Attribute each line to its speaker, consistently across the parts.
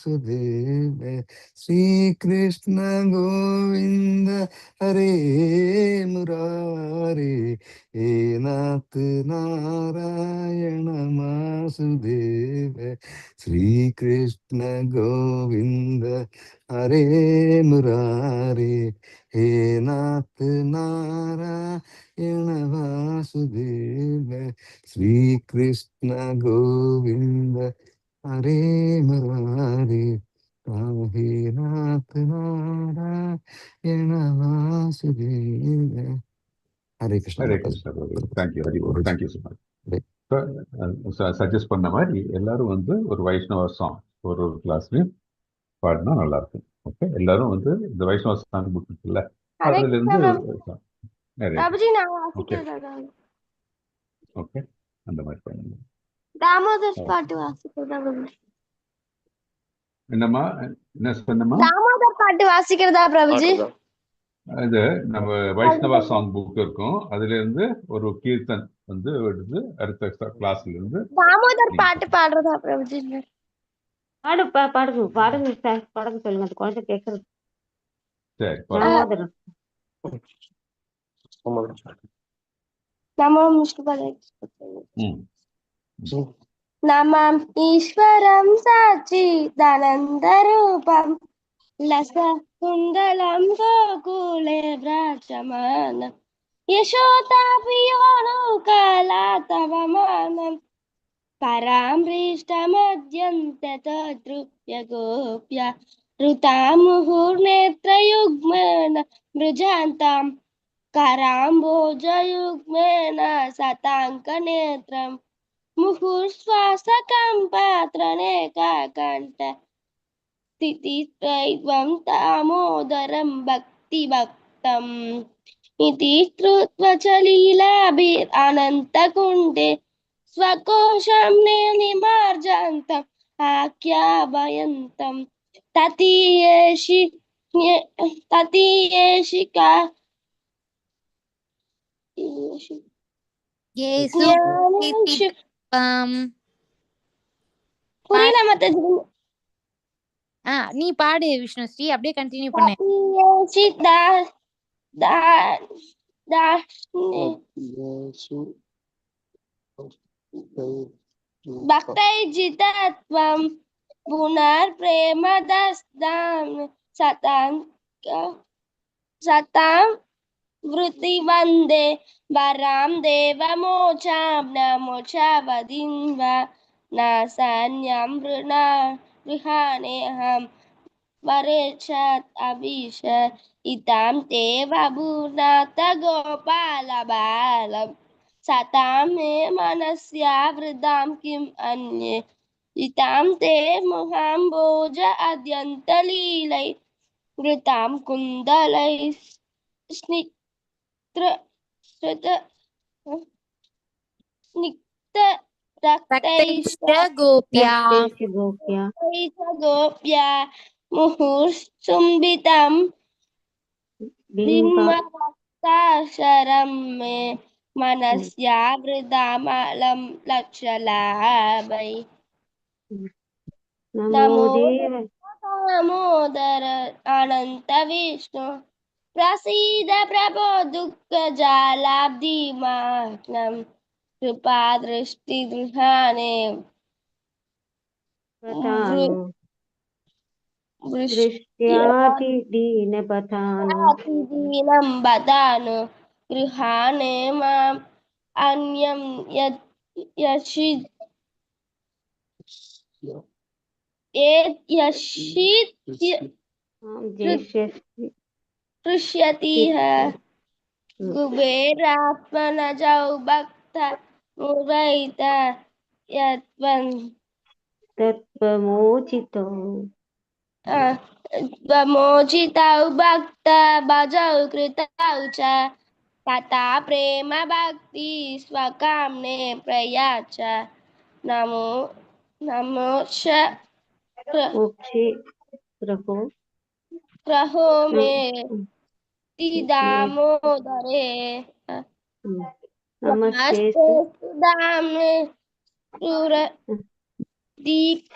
Speaker 1: ವಾಸುದೇವ, ಶ್ರೀಕೃಷ್ಣ ಗೋವಿಂದ ಹರೇ ಮುರಾರೇ, ಹೇ ನಾಥ ನಾರಾಯಣ ವಾಸುದೇವ, ಶ್ರೀಕೃಷ್ಣ ಗೋವಿಂದ ಹರೇ ಮುರಾರೇ, ಹೇ ನಾಥ ನಾರಾಯಣ ವಾಸುದೇವ, ಶ್ರೀಕೃಷ್ಣ ಗೋವಿಂದ ಹರೇ ಮುರಾರೇ, ಹೇ ನಾಥ ನಾರಾಯಣ ವಾಸುದೇವ. ஹரே கிருஷ்ணா.
Speaker 2: ஹரே
Speaker 1: மாதாஜி.
Speaker 2: கிருஷ்ணா பிரபு. Thank you. Hari. Thank you so much. Suggest பண்ண மாதிரி எல்லாரும் வந்து ஒரு வைஷ்ணவ சாங் ஒரு ஒரு கிளாஸ்லயும் பாடினா நல்லா இருக்கும். ஓகே, எல்லாரும் வந்து இந்த வைஷ்ணவ சாங் புக் இருக்குல்ல,
Speaker 3: ஹரே
Speaker 2: அதுல இருந்து
Speaker 3: கிருஷ்ணா.
Speaker 2: நிறைய.
Speaker 3: பிரபுஜி, நான் வாசிக்கிறதா?
Speaker 2: ஓகே, அந்த மாதிரி பண்ணுங்க.
Speaker 3: தாமோதர் பாட்டு வாசிக்கிறதா பிரபுஜி?
Speaker 2: என்னம்மா, என்ன சொன்னம்மா?
Speaker 3: தாமோதர் பாட்டு வாசிக்கிறதா பிரபுஜி?
Speaker 2: அது நம்ம வைஷ்ணவா சாங் புக் இருக்கும், அதுல இருந்து ஒரு கீர்த்தன் வந்து எடுத்து அடுத்த கிளாஸ்ல இருந்து
Speaker 3: தாமோதர் பாட்டு பாடுறதா பிரபுஜி?
Speaker 4: பாடு, பாடுங்க, பாடுங்க சார், பாடுங்க சொல்லுங்க. அந்த குழந்தை கேட்கறது.
Speaker 2: சரி, பாருங்க.
Speaker 4: தாமோதரம்.
Speaker 3: நமோ விஷ்ணு.
Speaker 2: ம்.
Speaker 3: నమం ఈశ్వరం సచ్చిదానందరూపం లసకుండలం గోకులే వ్రాజమానం యశోదాపియోనుకలాతవమానం పరామృష్టమద్యంత తద్రుప్య గోప్య ఋతాముహుర్నేత్రయుగ్మేన మృజాంతాం కరాంబోజయుగ్మేన శతాంకనేత్రం ముహుర్శ్వాసకం పాత్రనేకాకంఠ స్థితిత్రైవం దామోదరం భక్తిభక్తం ఇతి శ్రుత్వ చ లీలాభిరనంతకుండే స్వకోశం నిమార్జంతం ఆఖ్యావయంతం తతీయేషి తతీయేషికా
Speaker 5: యేసు
Speaker 3: జ్ఞానేషు புரியல மாதாஜி.
Speaker 5: ஆ, நீ பாடு விஷ்ணுஸ்ரீ, அப்படியே கண்டினியூ பண்ணு.
Speaker 3: తతీయేషి దా దా దాష్ని భక్తైజితత్వం పునర్ప్రేమదస్తాం సతాం సతాం వృత్తి వందే వరాం దేవమోచాం నమోచావదిన్వ నాసాన్యం వృణా గృహాణేహం వరేషాత్ అభిష ఇతాం తే వభూనాథ గోపాల బాలం సతాం మే మనస్యావృదాం కిం అన్యే ఇతాం తే ముహాంబోజ అద్యంతలీలై వృతాం కుందలై స్నిగ్ధ శృత స్నిగ్ధ రక్తైశ్చ
Speaker 5: రక్తైశ్చ గోప్యా
Speaker 4: రక్తైశ్చ గోప్యా
Speaker 3: గోప్యా ముహుర్చుంబితం
Speaker 4: బింబ
Speaker 3: బింబరక్తాశరం మే మనస్యావృదామలం లక్షలాభై.
Speaker 4: నమో
Speaker 3: నమో
Speaker 4: దేవ
Speaker 3: దామోదర అనంత విష్ణు ప్రసీద ప్రభో దుఃఖ జాలాబ్ధిమాగ్నం కృపా దృష్టి గృహానే
Speaker 4: పథాను దృష్ట్యాతి దీన పథాను
Speaker 3: దీనం బదాను గృహానే మాం అన్యం యషి యషిత్
Speaker 4: జేష్యసి
Speaker 3: పృష్యతిహ కుబేరాత్మనజౌ భక్త మురైత యత్వం
Speaker 4: తత్వమోచితో
Speaker 3: త్వమోచితౌ భక్త భజౌ కృతౌ చ తథా ప్రేమ భక్తి స్వకామ్నే ప్రయాచ నమో నమో చ
Speaker 4: మోక్షే ప్రభో
Speaker 3: గ్రహో మే దామోదరే.
Speaker 4: నమస్తే
Speaker 3: నమస్తే సుధామే సుర దీప్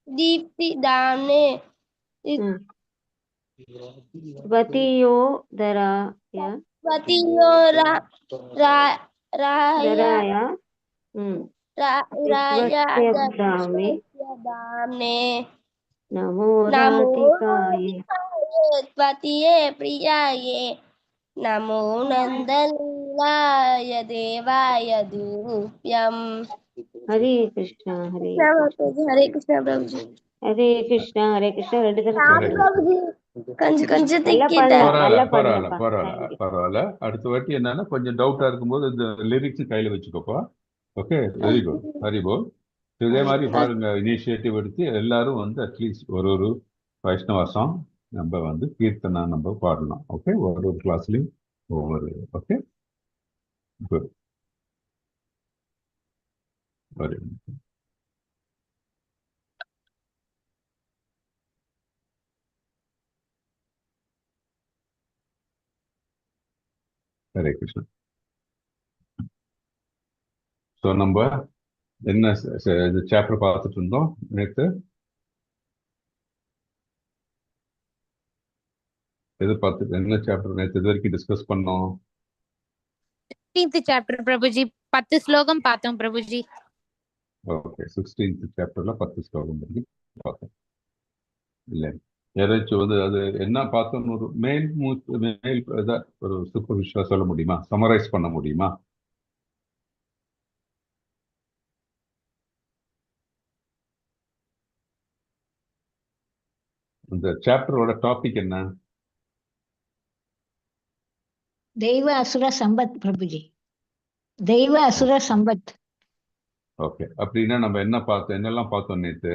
Speaker 3: दीप्ति दामने
Speaker 4: त्वतीयो धराय
Speaker 3: त्वतीयो राय
Speaker 4: धराय
Speaker 3: राय
Speaker 4: विश्वस्य
Speaker 3: दामने
Speaker 4: नमो
Speaker 3: नमो
Speaker 4: राधिकायै
Speaker 3: राधिकायै त्वतीये प्रियाये नमो नन्दलीलाय देवाय दूप्यम्.
Speaker 4: ஹரே கிருஷ்ணா ஹரே
Speaker 3: ஹரே கிருஷ்ணா பிரபுஜி.
Speaker 4: ஹரே கிருஷ்ணா ஹரே கிருஷ்ணா. ரெண்டு தடவை
Speaker 2: ஹரே
Speaker 4: சொல்லுங்க.
Speaker 3: பிரபுஜி கொஞ்சம் கொஞ்சம்
Speaker 4: நல்லா
Speaker 3: திக்கிட்டேன்.
Speaker 4: பாடுங்க.
Speaker 2: பரவாயில்ல
Speaker 4: நல்லா
Speaker 2: பரவாயில்ல
Speaker 4: பாடுங்கப்பா.
Speaker 2: பரவாயில்ல
Speaker 4: thank you.
Speaker 2: பரவாயில்ல. அடுத்த வாட்டி என்னன்னா கொஞ்சம் டவுட்டா இருக்கும்போது இந்த லிரிக்ஸ் கையில வச்சுக்கோப்பா. ஓகே, வெரி குட், ஹரி போல். இதே மாதிரி பாருங்க, இனிஷியேட்டிவ் எடுத்து எல்லாரும் வந்து அட்லீஸ்ட் ஒரு ஒரு வைஷ்ணவ சாங் நம்ம வந்து கீர்த்தனா நம்ம பாடலாம். ஓகே, ஒரு ஒரு கிளாஸ்லயும் ஒவ்வொரு. Okay, good. Very Hare Krishna. So நம்ம என்ன இது சாப்டர் பார்த்துட்டு இருந்தோம் நேற்று? எது பார்த்து என்ன சாப்டர் நேற்று இது வரைக்கும் டிஸ்கஸ் பண்ணோம்?
Speaker 5: 16th chapter Prabhuji, 10 ஸ்லோகம் பார்த்தோம் பிரபுஜி.
Speaker 2: ஓகே, 16th சாப்டர்ல 10 ஸ்லோகம் வரைக்கும் பார்த்தோம் இல்லை? யாராச்சும் வந்து அது என்ன பார்த்தோம்னு ஒரு மேல் மேல் ஒரு சூப்பர்ஃபிஷியலா சொல்ல முடியுமா? சமரைஸ் பண்ண முடியுமா? இந்த சாப்டரோட டாபிக் என்ன?
Speaker 6: தெய்வ அசுர சம்பத் பிரபுஜி. தெய்வ அசுர சம்பத்.
Speaker 2: ஓகே, அப்படின்னா நம்ம என்ன பார்த்தோம், என்னெல்லாம் பார்த்தோம் நேத்து?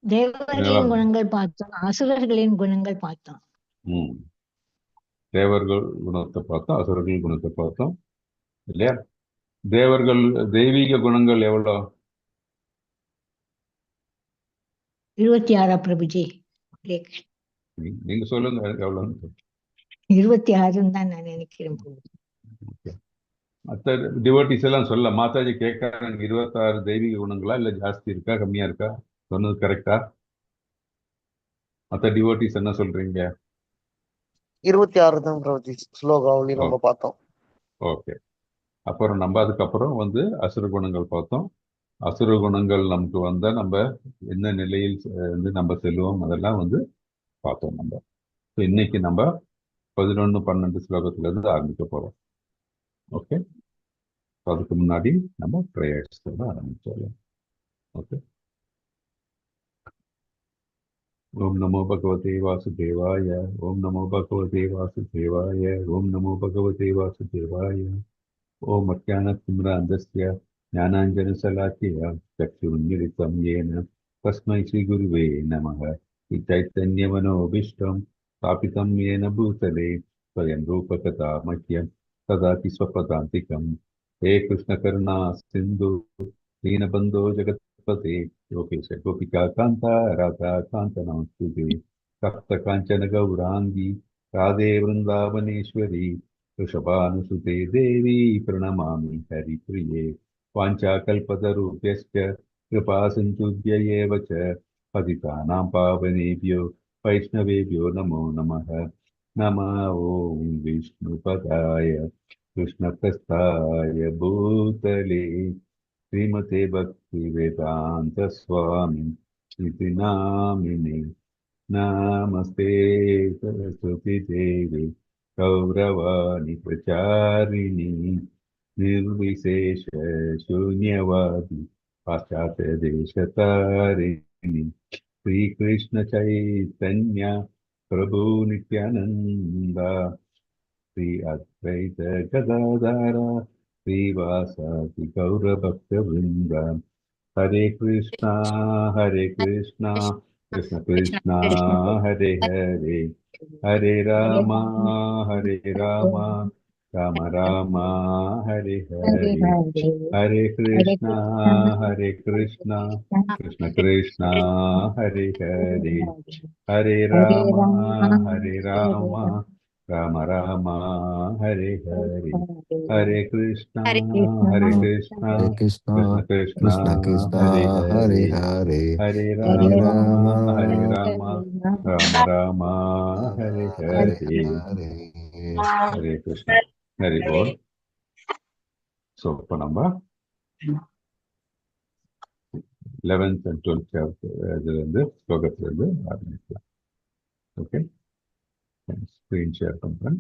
Speaker 6: தேவர்களின் குணங்கள் பார்த்தோம், அசுரர்களின் குணங்கள் பார்த்தோம்.
Speaker 2: தேவர்கள் குணத்தை பார்த்தோம், அசுரர்கள் குணத்தை பார்த்தோம் இல்லையா? தேவர்கள் தெய்வீக குணங்கள் எவ்வளோ?
Speaker 6: 26 பிரபுஜி.
Speaker 2: நீங்க சொல்லுங்க எவ்வளோன்னு.
Speaker 6: 26 தான் நான் நினைக்கிறேன்.
Speaker 2: மற்ற டிவோட்டிஸ் எல்லாம் சொல்ல, மாதாஜி கேட்கறாங்க 26 தெய்வீக குணங்களா இல்ல ஜாஸ்தி இருக்கா கம்மியா இருக்கா? சொன்னது கரெக்டா? மற்ற டிவோட்டிஸ் என்ன சொல்றீங்க?
Speaker 7: 26 தான் பிரபுஜி ஸ்லோகாவலி நம்ம பார்த்தோம்.
Speaker 2: ஓகே, அப்புறம் நம்ம அதுக்கப்புறம் வந்து அசுர குணங்கள் பார்த்தோம். அசுர குணங்கள் நமக்கு வந்தா நம்ம என்ன நிலையில் வந்து நம்ம செல்வோம் அதெல்லாம் வந்து பார்த்தோம் நம்ம. இன்னைக்கு நம்ம 11, 12 ஸ்லோகத்துல இருந்து ஆரம்பிக்க போறோம். ஓகே, அதுக்கு முன்னாடி நம்ம ப்ரேயர்ஸ் ஆரம்பிச்சிடலாம். ஓகே, ஓம் நமோ பகவதே வாசுதேவாய, ஓம் நமோ பகவதே வாசுதேவாய, ஓம் நமோ பகவதே வாசுதேவாய. ஓம் அஜ்ஞானதிமிராந்தஸ்ய ஞானாஞ்சனசலாக்கயா சக்ஷுருன்மிலிதம் येन தஸ்மை ஸ்ரீ குருவே நமः. சைத்தன்யமனோபீஷ்டம் ஸ்தாபிதம் येन भूतले स्वयं रूपकथा मह्यं ददाति स्वपदान्तिकम्. हे कृष्ण करुणा सिन्धु दीनबन्धो जगत्पते लोकेश गोपिका कान्ता राधा कान्त नमस्तुते. तप्त काञ्चन गौराङ्गी राधे वृन्दावनेश्वरी वृषभानुसुते देवी प्रणमामि हरिप्रिये. वाञ्छाकल्पतरुभ्यश्च कृपा सिन्धुभ्य एव च पतितानां पावनेभ्यो वैष्णवेभ्यो नमो नमः. नमः ॐ विष्णुपदाय कृष्णप्रस्थाय भूतले श्रीमते भक्तिवेदान्तस्वामिन् इति नामिने. नमस्ते सरस्वती देवी गौरवाणी प्रचारिणि निर्विशेष शून्यवादी पाश्चात्य देशतारिणि. श्रीकृष्ण चैतन्य प्रभु नित्यानंद श्री अद्वैत गदाधर श्रीवासादि गौरभक्तवृंद. हरे कृष्णा हरे कृष्णा कृष्ण कृष्णा हरे हरे, हरे रामा हरे रामा राम राम हरे हरे, हरे कृष्णा हरे कृष्णा कृष्ण कृष्णा हरे हरे, हरे रामा हरे Rama Rama Rama Hare Hare
Speaker 6: Hare
Speaker 2: Hare Krishna
Speaker 5: Hare
Speaker 6: Krishna
Speaker 2: Hare Krishna
Speaker 1: Hare Krishna
Speaker 2: Krishna Krishna
Speaker 1: Krishna Krishna
Speaker 2: Hare
Speaker 1: Hare
Speaker 2: Hare
Speaker 1: Hare
Speaker 2: Hare
Speaker 1: Hare
Speaker 2: Rama
Speaker 1: Rama
Speaker 2: Hare Rama Rama Rama Hare
Speaker 1: Hare
Speaker 2: Hare
Speaker 1: Hare.
Speaker 2: Hare Krishna Hari போல். So இப்போ நம்ம 11th and 12th இதுலேருந்து ஸ்லோகத்திலேருந்து ஆரம்பிக்கலாம். Okay, screen share பண்ணுறேன்.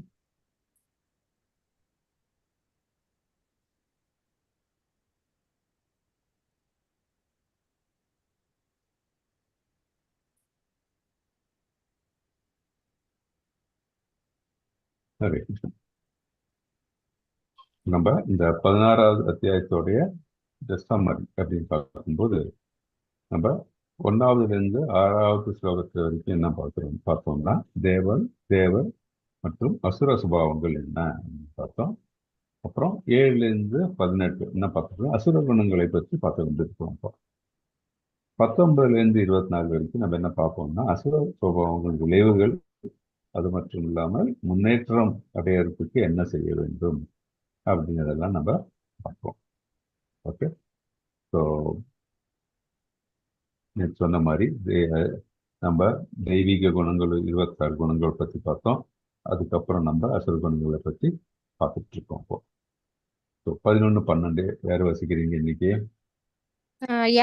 Speaker 2: ஹரே கிருஷ்ணா. நம்ம இந்த 16வது அத்தியாயத்தோடைய இந்த summary அப்படின்னு பார்க்கும்போது நம்ம 1வதுலேருந்து 6வது ஸ்லோகத்து வரைக்கும் என்ன பார்த்தோம்னா தேவர் மற்றும் அசுர சுபாவங்கள் என்ன அப்படின்னு பார்த்தோம். அப்புறம் 7லேருந்து 18 என்ன பார்த்தோம், அசுர குணங்களை பற்றி பார்த்து வந்துருக்கோம். இப்போ 19லேருந்து 24 வரைக்கும் நம்ம என்ன பார்ப்போம்னா அசுர சுபாவங்கள் விளைவுகள், அது மட்டும் இல்லாமல் முன்னேற்றம் அடையறதுக்கு என்ன செய்ய வேண்டும் அப்படிங்கிறதெல்லாம் நம்ம பார்ப்போம். ஓகே, ஸோ நேற்று சொன்ன மாதிரி நம்ம தெய்வீக குணங்கள் 26 குணங்கள் பற்றி பார்த்தோம். அதுக்கப்புறம் நம்ம அசுர குணங்களை பற்றி பார்த்துட்டு இருக்கோம். இப்போ ஸோ 11, 12 யார் வசிக்கிறீங்க இன்னைக்கு?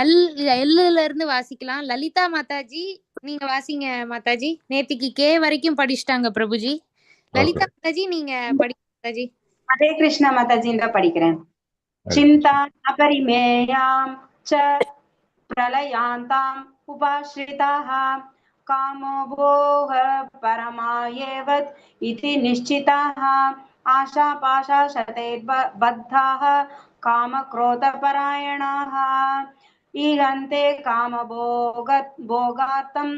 Speaker 5: எல் எல்லுல இருந்து வாசிக்கலாம். லலிதா மாதாஜி நீங்க வாசிங்க மாதாஜி. நேத்திக்கு கே வரைக்கும் படிச்சிட்டாங்க பிரபுஜி. லலிதா மாதாஜி நீங்க படி மாதாஜி.
Speaker 8: ஹரே கிருஷ்ணா மாதாஜி, இந்த படிக்கிறேன். சிந்தா அபரிமேயாம் ச பிரளயாந்தாம் உபாஸ்ரிதாः காமோ போக பரமாயேவத் இதி நிச்சிதாः ஆஷா பாஷா சதைர்பத்தாः காமக்ரோதபராயணாः ஈகந்தே காமபோக போகார்த்தம்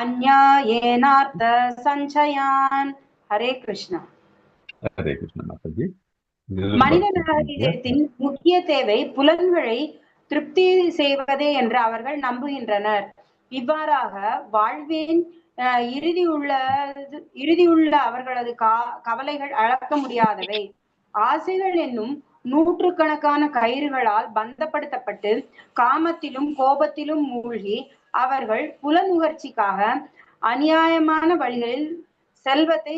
Speaker 8: அந்யாயேனார்த்த சஞ்சயான். ஹரே கிருஷ்ணா.
Speaker 2: ஹரே கிருஷ்ணா மாதாஜி.
Speaker 8: மனித நாகரிகத்தின் முக்கிய தேவை புலன்களை திருப்தி செய்வதே என்று அவர்கள் நம்புகின்றனர். இவ்வாறாக வாழ்வின் இறுதியுள்ள அவர்களது கவலைகள் அளக்க முடியாதவை. ஆசைகள் என்னும் நூற்றுக்கணக்கான கயிறுகளால் பந்தப்படுத்தப்பட்டு காமத்திலும் கோபத்திலும் மூழ்கி அவர்கள் புலனுகர்ச்சிக்காக அநியாயமான வழிகளில் செல்வத்தை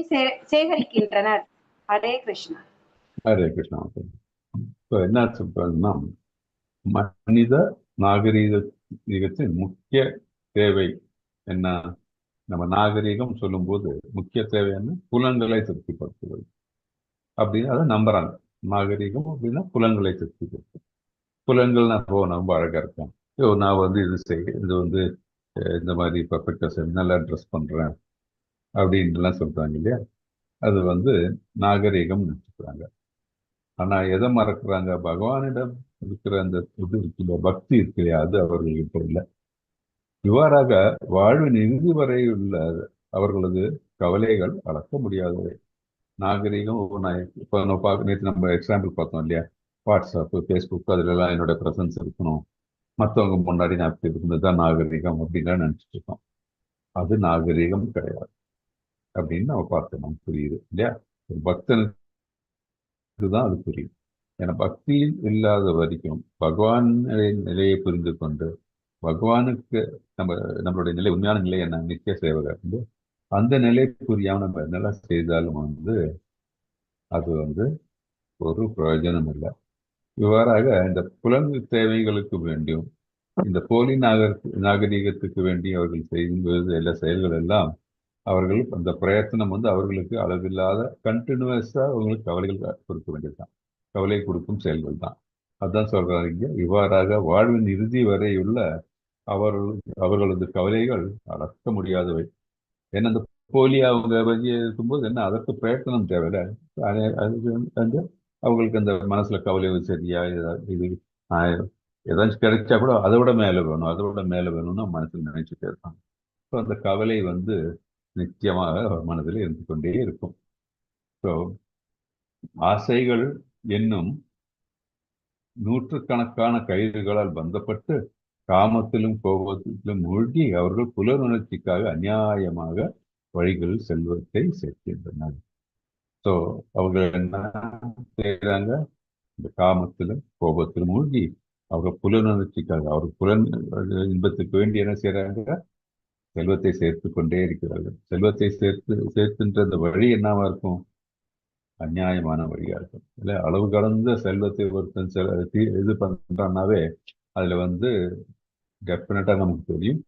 Speaker 8: சேகரிக்கின்றனர். ஹரே கிருஷ்ணா.
Speaker 2: ஹரே கிருஷ்ணா. இப்போ என்ன சொல்றாங்கன்னா, மனித நாகரீகத்தின் முக்கிய தேவை என்ன? நம்ம நாகரீகம் சொல்லும்போது முக்கிய தேவை என்ன? புலன்களை திருப்திப்படுத்துவது அப்படின்னு அதை நம்புறாங்க. நாகரீகம் அப்படின்னா புலன்களை திருப்திப்படுத்தும். புலன்கள்னா ரொம்ப அழகா இருக்கும், நான் வந்து இது செய், இது வந்து இந்த மாதிரி பர்ஃபெக்டாக செய், நல்லா ட்ரெஸ் பண்றேன் அப்படின்ட்டுலாம் சொல்றாங்க இல்லையா? அது வந்து நாகரீகம் நினச்சிக்கிறாங்க. ஆனா எதை மறக்கிறாங்க? பகவானிடம் இருக்கிற அந்த இது இருக்கு, பக்தி இருக்கு இல்லையா, அது அவர்கள்கிட்ட இல்லை. இவ்வாறாக வாழ்வின் இறுதி வரை உள்ள அவர்களது கவலைகள் அளக்க முடியாதவை. நாகரீகம் இப்போ நம்ம பார்க்க நேற்று நம்ம எக்ஸாம்பிள் பார்த்தோம் இல்லையா, வாட்ஸ்அப்பு ஃபேஸ்புக் அதுலலாம் என்னோட ப்ரெசன்ஸ் இருக்கணும், மற்றவங்க முன்னாடி நான் இப்படி இருந்தது தான் நாகரீகம் அப்படின்லாம் நினச்சிட்டு இருக்கோம். அது நாகரீகம் கிடையாது அப்படின்னு நம்ம பார்த்தோம். நமக்கு புரியுது இல்லையா? ஒரு பக்தனுக்கு தான் அது புரியும். ஏன்னா பக்தியில் இல்லாத வரைக்கும் பகவானுடைய நிலையை புரிந்து கொண்டு பகவானுக்கு நம்மளுடைய நிலை, உண்மையான நிலை என்ன, நித்திய சேவகர், அந்த நிலை புரியாம நம்ம என்னெல்லாம் செய்தாலும் வந்து அது வந்து ஒரு பிரயோஜனம் இல்லை. இவ்வாறாக இந்த புலன் தேவைகளுக்கு வேண்டியும் இந்த போலி நாகரீகத்துக்கு வேண்டி அவர்கள் செய்யும்போது எல்லா செயல்கள் எல்லாம் அவர்கள் அந்த பிரயத்தனம் வந்து அவர்களுக்கு அளவில்லாத கண்டினியூஸா அவங்களுக்கு கவலைகள் கொடுக்க வேண்டியதுதான், கவலை கொடுக்கும் செயல்கள் தான். அதான் சொல்றாங்க இங்க, இவ்வாறாக வாழ்வின் இறுதி வரையுள்ள அவர்களது கவலைகள் அளக்க முடியாதவை. ஏன்னா அந்த போலி அவங்க வெளியே இருக்கும்போது என்ன அதற்கு பிரயத்தனம் தேவையில்லை. அது வந்து அவங்களுக்கு அந்த மனசுல கவலை சரியா இது ஏதாச்சும் கிடைச்சா கூட அதை விட மேலே வேணும், அதை விட மேலே வேணும்னு மனசுல நினைச்சுட்டே இருப்பாங்க. ஸோ அந்த கவலை வந்து நிச்சயமாக அவர் மனதில் இருந்து கொண்டே இருக்கும். ஸோ ஆசைகள் என்னும் நூற்றுக்கணக்கான கயிறுகளால் பந்தப்பட்டு காமத்திலும் கோபத்திலும் மூழ்கி அவர்கள் புலனுணர்ச்சிக்காக அநியாயமாக வழிகளில் செல்வத்தை சேர்க்கின்றனர். So அவங்க என்ன செய்யறாங்க? இந்த காமத்திலும் கோபத்திலும் மூழ்கி அவங்க புலனுணர்ச்சிக்காக, அவர் புலன் இன்பத்துக்கு வேண்டி என்ன செய்யறாங்க? செல்வத்தை சேர்த்து கொண்டே இருக்கிறார்கள். செல்வத்தை சேர்த்துன்ற அந்த வழி என்னவா இருக்கும்? அநியாயமான வழியா இருக்கும். இல்லை, அளவு கடந்த செல்வத்தை ஒருத்தன் இது பண்றான்னாவே அதுல வந்து டெஃபினட்டா நமக்கு தெரியும்,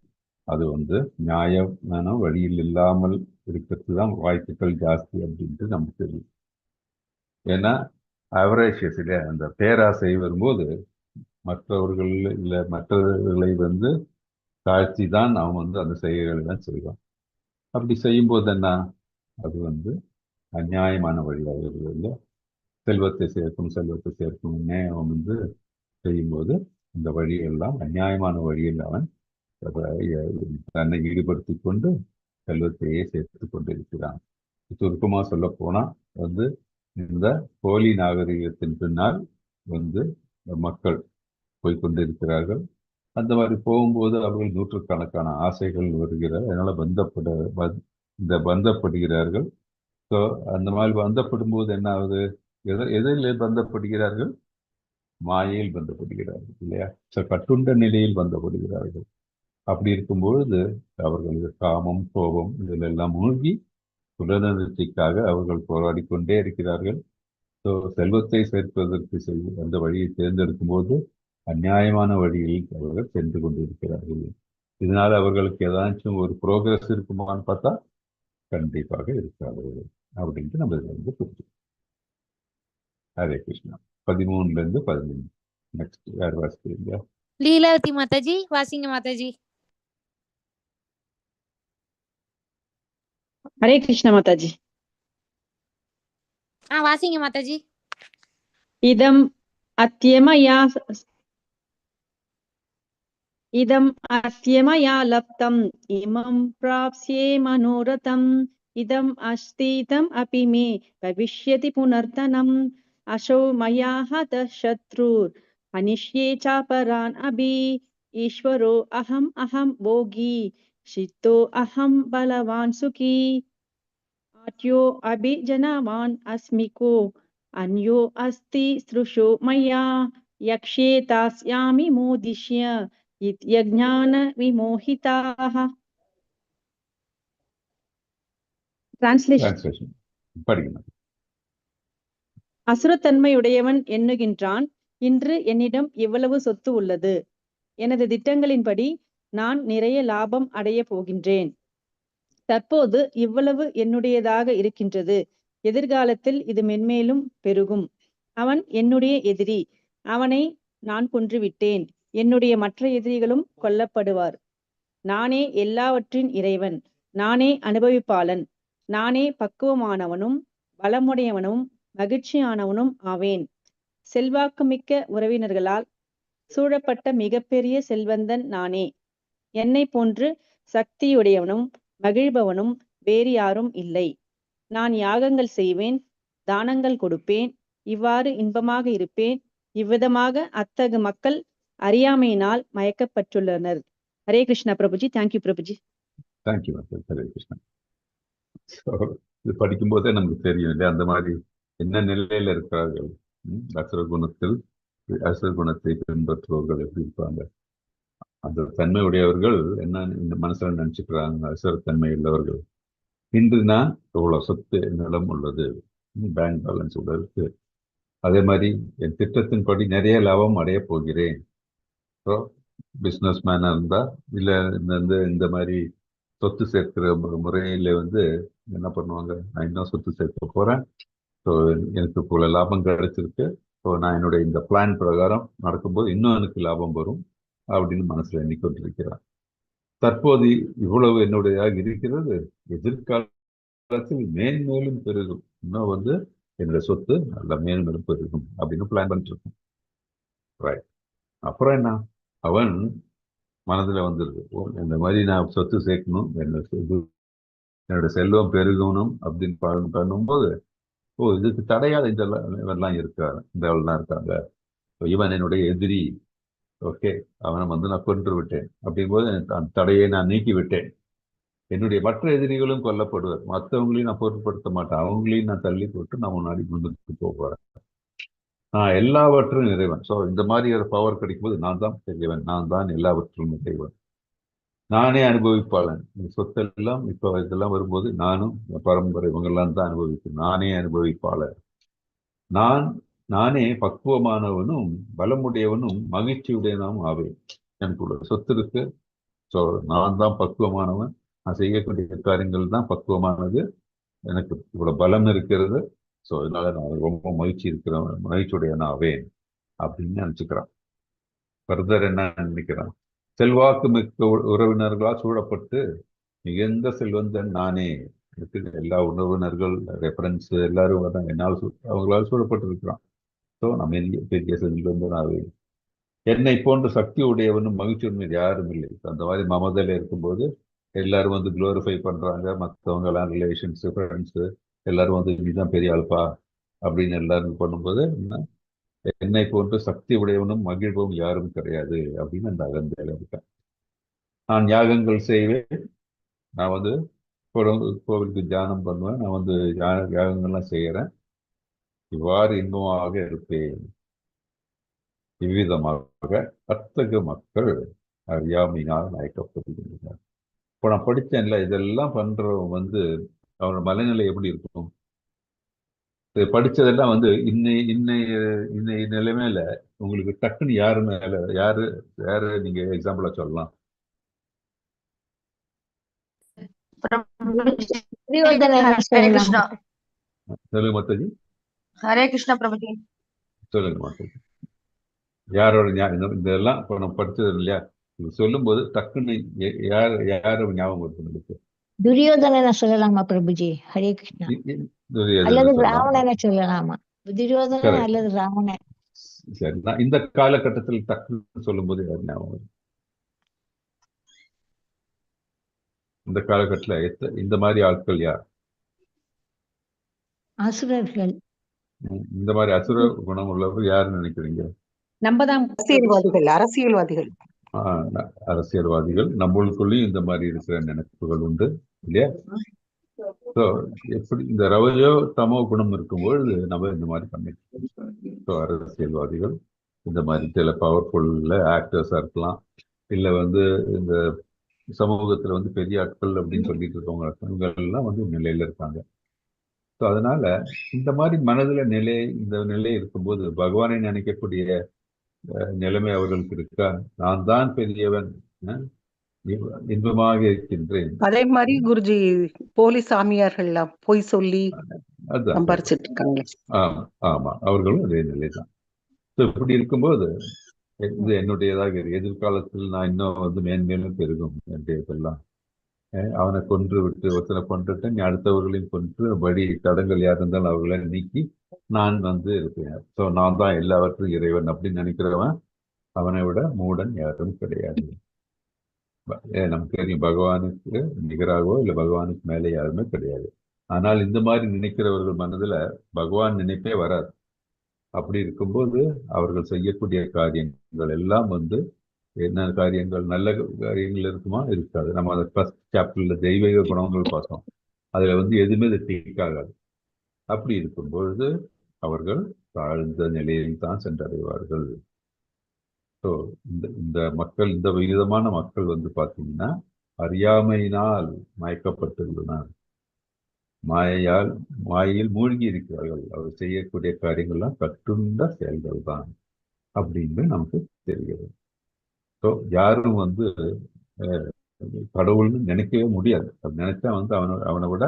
Speaker 2: அது வந்து நியாயமான வழியில் இல்லாமல் இருக்கிறது தான் வாய்ப்புகள் ஜாஸ்தி அப்படின்ட்டு நமக்கு தெரியும். ஏன்னா அவரேஷியஸ் இல்லையா, அந்த பேராசை வரும்போது மற்றவர்கள் இல்லை மற்றவர்களை வந்து தாழ்த்தி தான் அவன் வந்து அந்த செயல்களை தான் செய்வான். அப்படி செய்யும்போது என்ன, அது வந்து அநியாயமான வழியாக இல்லை. செல்வத்தை சேர்க்கும் செல்வத்தை சேர்க்கும்னே அவன் வந்து செய்யும்போது அந்த வழியெல்லாம் அநியாயமான வழியில் அவன் தன்னை ஈடுபடுத்தி கொண்டு செல்வத்தையே சேர்த்து கொண்டிருக்கிறான். சுருக்கமாக சொல்ல போனா வந்து இந்த போலி நாகரிகத்தின் பின்னால் வந்து மக்கள் போய்கொண்டிருக்கிறார்கள். அந்த மாதிரி போகும்போது அவர்கள் நூற்றுக்கணக்கான ஆசைகள் வருகிற, அதனால பந்தப்படுகிறார்கள். ஸோ அந்த மாதிரி பந்தப்படும் போது என்ன ஆகுது? எதில் பந்தப்படுகிறார்கள்? மாயையில் பந்தப்படுகிறார்கள் இல்லையா? ஸோ கட்டுண்ட நிலையில் பந்தப்படுகிறார்கள். அப்படி இருக்கும்பொழுது அவர்கள் காமம் கோபம் இதிலெல்லாம் மூழ்கி புலனுணர்ச்சிக்காக அவர்கள் போராடி கொண்டே இருக்கிறார்கள். ஸோ செல்வத்தை சேர்ப்பதற்கு அந்த வழியை தேர்ந்தெடுக்கும் போது அநியாயமான வழியில் அவர்கள் சென்று கொண்டிருக்கிறார்கள். இதனால் அவர்களுக்கு ஏதாச்சும் ஒரு ப்ரோக்ரஸ் இருக்குமான்னு பார்த்தா கண்டிப்பாக இருக்காது அப்படின்ட்டு நம்ம இதில் வந்து புரிஞ்சுக்கணும். ஹரே கிருஷ்ணா. 13ல இருந்து 15. நெக்ஸ்ட் யார் வாசிக்கிறீங்க?
Speaker 5: லீலாவதி மாதாஜி வாசிங்க மாதாஜி.
Speaker 9: ஹரே கிருஷ்ண மாதாஜி.
Speaker 5: வாசிங்க மாதாஜி.
Speaker 9: இதம் அத்யமயா இதம் அஸ்யமயா லப்தம் இமம் பிராப்ஸ்யே மனோரதம் இதம் அஸ்தீதம் அபி மே பவிஷ்யதி புனர்தனம் அசௌ மயா ஹத சத்ருர் அனிஷ்யே சாபரான் அபி ஈஸ்வரோ அஹம் அஹம் போகி சித்தோ அஹம் பலவான் சுகி ஆட்யோ அபி ஜனவான் அஸ்மிகோ அன்யோ அஸ்தி ஸ்ருஷோ மயா யக்ஷே தாஸ்யாமி மோதிஷ்ய இத்யஜ்ஞான விமோகிதாः. டிரான்ஸ்லேஷன்.
Speaker 2: டிரான்ஸ்லேஷன் படிக்கணும்.
Speaker 9: அசுரத்தன்மையுடையவன் எண்ணுகின்றான், இன்று என்னிடம் இவ்வளவு சொத்து உள்ளது, எனது திட்டங்களின்படி நான் நிறைய லாபம் அடைய போகின்றேன், தற்போது இவ்வளவு என்னுடையதாக இருக்கின்றது, எதிர்காலத்தில் இது மென்மேலும் பெருகும், அவன் என்னுடைய எதிரி, அவனை நான் கொன்றுவிட்டேன், என்னுடைய மற்ற எதிரிகளும் கொல்லப்படுவார், நானே எல்லாவற்றின் இறைவன், நானே அனுபவிப்பாளன், நானே பக்குவமானவனும் பலமுடையவனும் மகிழ்ச்சியானவனும் ஆவேன், செல்வாக்குமிக்க உறவினர்களால் சூழப்பட்ட மிகப்பெரிய செல்வந்தன் நானே, என்னை போன்று சக்தியுடையவனும் மகிழ்பவனும் வேறு யாரும் இல்லை, நான் யாகங்கள் செய்வேன், தானங்கள் கொடுப்பேன், இவ்வாறு இன்பமாக இருப்பேன். இவ்விதமாக அத்தகு மக்கள் அறியாமையினால் மயக்கப்பட்டுள்ளனர். Hare Krishna Prabhuji. Thank you Prabhuji.
Speaker 2: Thank you Hare Krishna. So இது படிக்கும்போதே நமக்கு தெரியும் இல்லையா, அந்த மாதிரி என்ன நிலையில இருக்கிறார்கள். அசுர குணத்தில் அசுர குணத்தை பின்பற்றுபவர்கள் எப்படி இருப்பாங்க, அந்த தன்மை உடையவர்கள் என்ன இந்த மனசுல நினைச்சுக்கிறாங்க. அசுரத்தன்மை உள்ளவர்கள், இன்று நான் இவ்வளவு சொத்து என்னிடம் உள்ளது, பேங்க் பேலன்ஸ் இவ்வளவு இருக்கு, அதே மாதிரி என் திட்டத்தின்படி நிறைய லாபம் அடைய போகிறேன். ஸோ பிஸ்னஸ் மேனாக இருந்தால் இல்லை இந்த இந்த இந்த மாதிரி சொத்து சேர்க்கிற முறையில வந்து என்ன பண்ணுவாங்க, நான் இன்னும் சொத்து சேர்க்க போறேன், ஸோ எனக்கு இவ்வளோ லாபம் கிடைச்சிருக்கு, ஸோ நான் என்னுடைய இந்த பிளான் பிரகாரம் நடக்கும்போது இன்னும் எனக்கு லாபம் வரும் அப்படின்னு மனசுல எண்ணிக்கொண்டிருக்கிறான். தற்போது இவ்வளவு என்னுடையதாக இருக்கிறது, எதிர்காலத்தில் மேன்மேலும் பெருகும், இன்னும் வந்து என்னுடைய சொத்து நல்ல மேன்மேலும் பெருகும் அப்படின்னு பிளான் பண்ணிட்டு இருக்கும். ரைட். அப்புறம் என்ன, அவன் மனதில் வந்துருது, ஓ இந்த மாதிரி நான் சொத்து சேர்க்கணும், என்னோட செல்வம் பெருகணும் அப்படின்னு பண்ணும்போது, ஓ இதுக்கு தடையாத இந்த இவெல்லாம் இருக்காரு, இந்த ஆள்லாம் இருக்காங்க, இவன் என்னுடைய எதிரி, ஓகே அவனை வந்து நான் கொன்று விட்டேன் அப்படிங்கும்போது அந்த தடையை நான் நீக்கி விட்டேன். என்னுடைய மற்ற எதிரிகளும் கொல்லப்படுவர். மற்றவங்களையும் நான் பொருட்படுத்த மாட்டேன், அவங்களையும் நான் தள்ளி போட்டு நான் முன்னாடி முன்னுக்கு போகிறேன். நான் எல்லாவற்றும் இறைவன். ஸோ இந்த மாதிரி ஒரு பவர் கிடைக்கும்போது நான் தான் பெரியவன், நான் தான் எல்லாவற்றும் இறைவன், நானே அனுபவிப்பாளன். இந்த சொத்தெல்லாம் இப்போ இதெல்லாம் வரும்போது நானும் பரம்பரை இவங்கெல்லாம் தான் அனுபவிக்கும், நானே அனுபவிப்பாளர். நானே பக்குவமானவனும் பலமுடையவனும் மகிழ்ச்சியுடையவனும் ஆவேன். எனக்கு உள்ள சொத்து இருக்கு, ஸோ நான் தான் பக்குவமானவன், நான் செய்யக்கூடிய காரியங்கள் தான் பக்குவமானது, எனக்கு இவ்வளோ பலம் இருக்கிறது, ஸோ அதனால நான் ரொம்ப மகிழ்ச்சி இருக்கிறவன், மகிழ்ச்சியுடையவன் ஆவேன் அப்படின்னு நினச்சிக்கிறான். ஃபர்தர் என்ன நினைக்கிறான்? செல்வாக்கு மிக்க உறவினர்களால் சூழப்பட்டு மிகுந்த செல்வந்தன் நானே. எனக்கு எல்லா உறவினர்கள் ரெஃபரன்ஸ் எல்லாரும் வராங்க, என்னால் அவங்களால் சூழப்பட்டு இருக்கிறான். ஸோ நான் பெரிய பெரிய செல்வந்தன் ஆவேன். என்னை போன்ற சக்தி உடையவனும் மகிழ்ச்சியுடன் யாரும் இல்லை. அந்த மாதிரி மமதையில இருக்கும்போது எல்லாரும் வந்து குளோரிஃபை பண்றாங்க, மற்றவங்க எல்லாம் ரிலேஷன்ஸு ஃப்ரெண்ட்ஸு எல்லாரும் வந்து நீ தான் பெரிய ஆள்பா அப்படின்னு எல்லாரும் பண்ணும்போது என்னை போன்ற சக்தி உடையவனும் மகிழ்வும் யாரும் கிடையாது அப்படின்னு அந்த அகந்தையில இருக்கேன். நான் யாகங்கள் செய்வேன், நான் வந்து கோவிலுக்கு தியானம் பண்ணுவேன், நான் வந்து யாகங்கள்லாம் செய்கிறேன், இவ்வாறு இன்பமாக இருப்பேன். இவ்விதமாக அத்தகு மக்கள் அறியாமையினால் மயக்கப்படுகின்றனர். இப்போ நான் படித்தேன்ல, இதெல்லாம் பண்றவன் வந்து அவனோட மனநிலை எப்படி இருக்கும்? படிச்சதெல்லாம் வந்து இன்னைய இன்னைய நிலைமையில உங்களுக்கு டக்குன்னு யாரு மேல யாரு யாரு நீங்க எக்ஸாம்பிளா சொல்லலாம்?
Speaker 6: துரியோதனனை
Speaker 10: ஹரே கிருஷ்ணா.
Speaker 2: சொல்லுங்க மாதாஜி.
Speaker 10: ஹரே கிருஷ்ணா பிரபுஜி.
Speaker 2: சொல்லுங்க மாதாஜி. யாரோட இதெல்லாம் இப்போ நம்ம படிச்சது இல்லையா, இது சொல்லும் போது டக்குன்னு யார் யார ஞாபகம் வருது உங்களுக்கு?
Speaker 6: துரியோதனனை சொல்லலாமா பிரபுஜி? ஹரே கிருஷ்ணா.
Speaker 2: துரியோதனனை
Speaker 6: அல்லது
Speaker 2: சொல்லலாம்.
Speaker 6: ராவணனை சொல்லலாமா? துரியோதனன்
Speaker 2: கரெக்ட்.
Speaker 6: அல்லது ராவணன்.
Speaker 2: சரி, நான் இந்த காலகட்டத்தில் டக்குன்னு சொல்லும்போது யார் ஞாபகம் வருது? இந்த காலகட்டத்தில் இந்த மாதிரி ஆட்கள் யார்?
Speaker 6: அசுரர்கள்.
Speaker 2: இந்த மாதிரி அசுர குணம் உள்ளவர்கள் யாருன்னு நினைக்கிறீங்க?
Speaker 9: நம்ம தான்
Speaker 11: அரசியல்வாதிகள், அரசியல்வாதிகள்.
Speaker 2: அரசியல்வாதிகள். நம்மளுக்குள்ளேயும் இந்த மாதிரி இருக்கிற நினைப்புகள் உண்டு இல்லையா? ஸோ எப்படி இந்த ரவஜோ தமோ குணம் இருக்கும்பொழுது நம்ம இந்த மாதிரி பண்ணிட்டு. ஸோ அரசியல்வாதிகள் இந்த மாதிரி சில பவர்ஃபுல்ல ஆக்டர்ஸாக இருக்கலாம், இல்லை வந்து இந்த சமூகத்தில் வந்து பெரிய ஆட்கள் அப்படின்னு சொல்லிட்டு இருக்கவங்க இவங்க எல்லாம் வந்து நிலையில இருக்காங்க. ஸோ அதனால இந்த மாதிரி மனதில் நிலை இந்த நிலை இருக்கும்போது பகவானை நினைக்கக்கூடிய நிலைமை அவர்களுக்கு இருக்கா? நான் தான் பெரியவன், இன்பமாக இருக்கின்றேன்.
Speaker 11: அதே மாதிரி குருஜி போலி சாமியார்கள்லாம் பொய் சொல்லி
Speaker 2: அதுதான்
Speaker 11: சம்பாரிச்சிட்டு இருக்காங்க.
Speaker 2: ஆமா ஆமா, அவர்களும் அதே நிலை தான். ஸோ இப்படி இருக்கும்போது இது என்னுடையதாக இருக்கு. எதிர்காலத்தில் நான் இன்னும் வந்து மேன்மேலும் பெருகும் என்னுடைய இதெல்லாம். அவனை கொன்று விட்டு ஒருத்தனை கொன்றுட்டு நீ அடுத்தவர்களையும் கொன்று வழி தடங்கள் யார் இருந்தாலும் அவர்களை நீக்கி நான் வந்து இருப்பேன். ஸோ நான் தான் எல்லாவற்றும் இறைவன் அப்படின்னு நினைக்கிறவன் அவனை விட மூடன் யாரும் கிடையாது. நமக்கு தெரியும் பகவானுக்கு நிகராகவோ இல்லை பகவானுக்கு மேலே யாருமே கிடையாது. ஆனால் இந்த மாதிரி நினைக்கிறவர்கள் மனதில் பகவான் நினைப்பே வராது. அப்படி இருக்கும்போது அவர்கள் செய்யக்கூடிய காரியங்கள் எல்லாம் வந்து என்ன காரியங்கள்? நல்ல காரியங்கள் இருக்குமா? இருக்காது. நம்ம அந்த ஃபர்ஸ்ட் சாப்டர்ல தெய்வீக குணங்கள் பார்த்தோம். அதுல வந்து எதுவுமே இது டிக் ஆகாது. அப்படி இருக்கும்பொழுது அவர்கள் தாழ்ந்த நிலையில் தான் சென்றடைவார்கள். ஸோ இந்த இந்த மக்கள், இந்த விதமான மக்கள் வந்து பார்த்தீங்கன்னா அறியாமையினால் மயக்கப்பட்டுள்ளனர், மாயையால் மாயையில் மூழ்கி இருக்கிறார்கள். அவர் செய்யக்கூடிய காரியங்கள்லாம் கட்டுண்ட செயல்கள் தான் அப்படின்னு நமக்கு தெரிகிறது. ஸோ யாரும் வந்து கடவுள்னு நினைக்கவே முடியாது. அப்படி நினைச்சா வந்து அவனை விட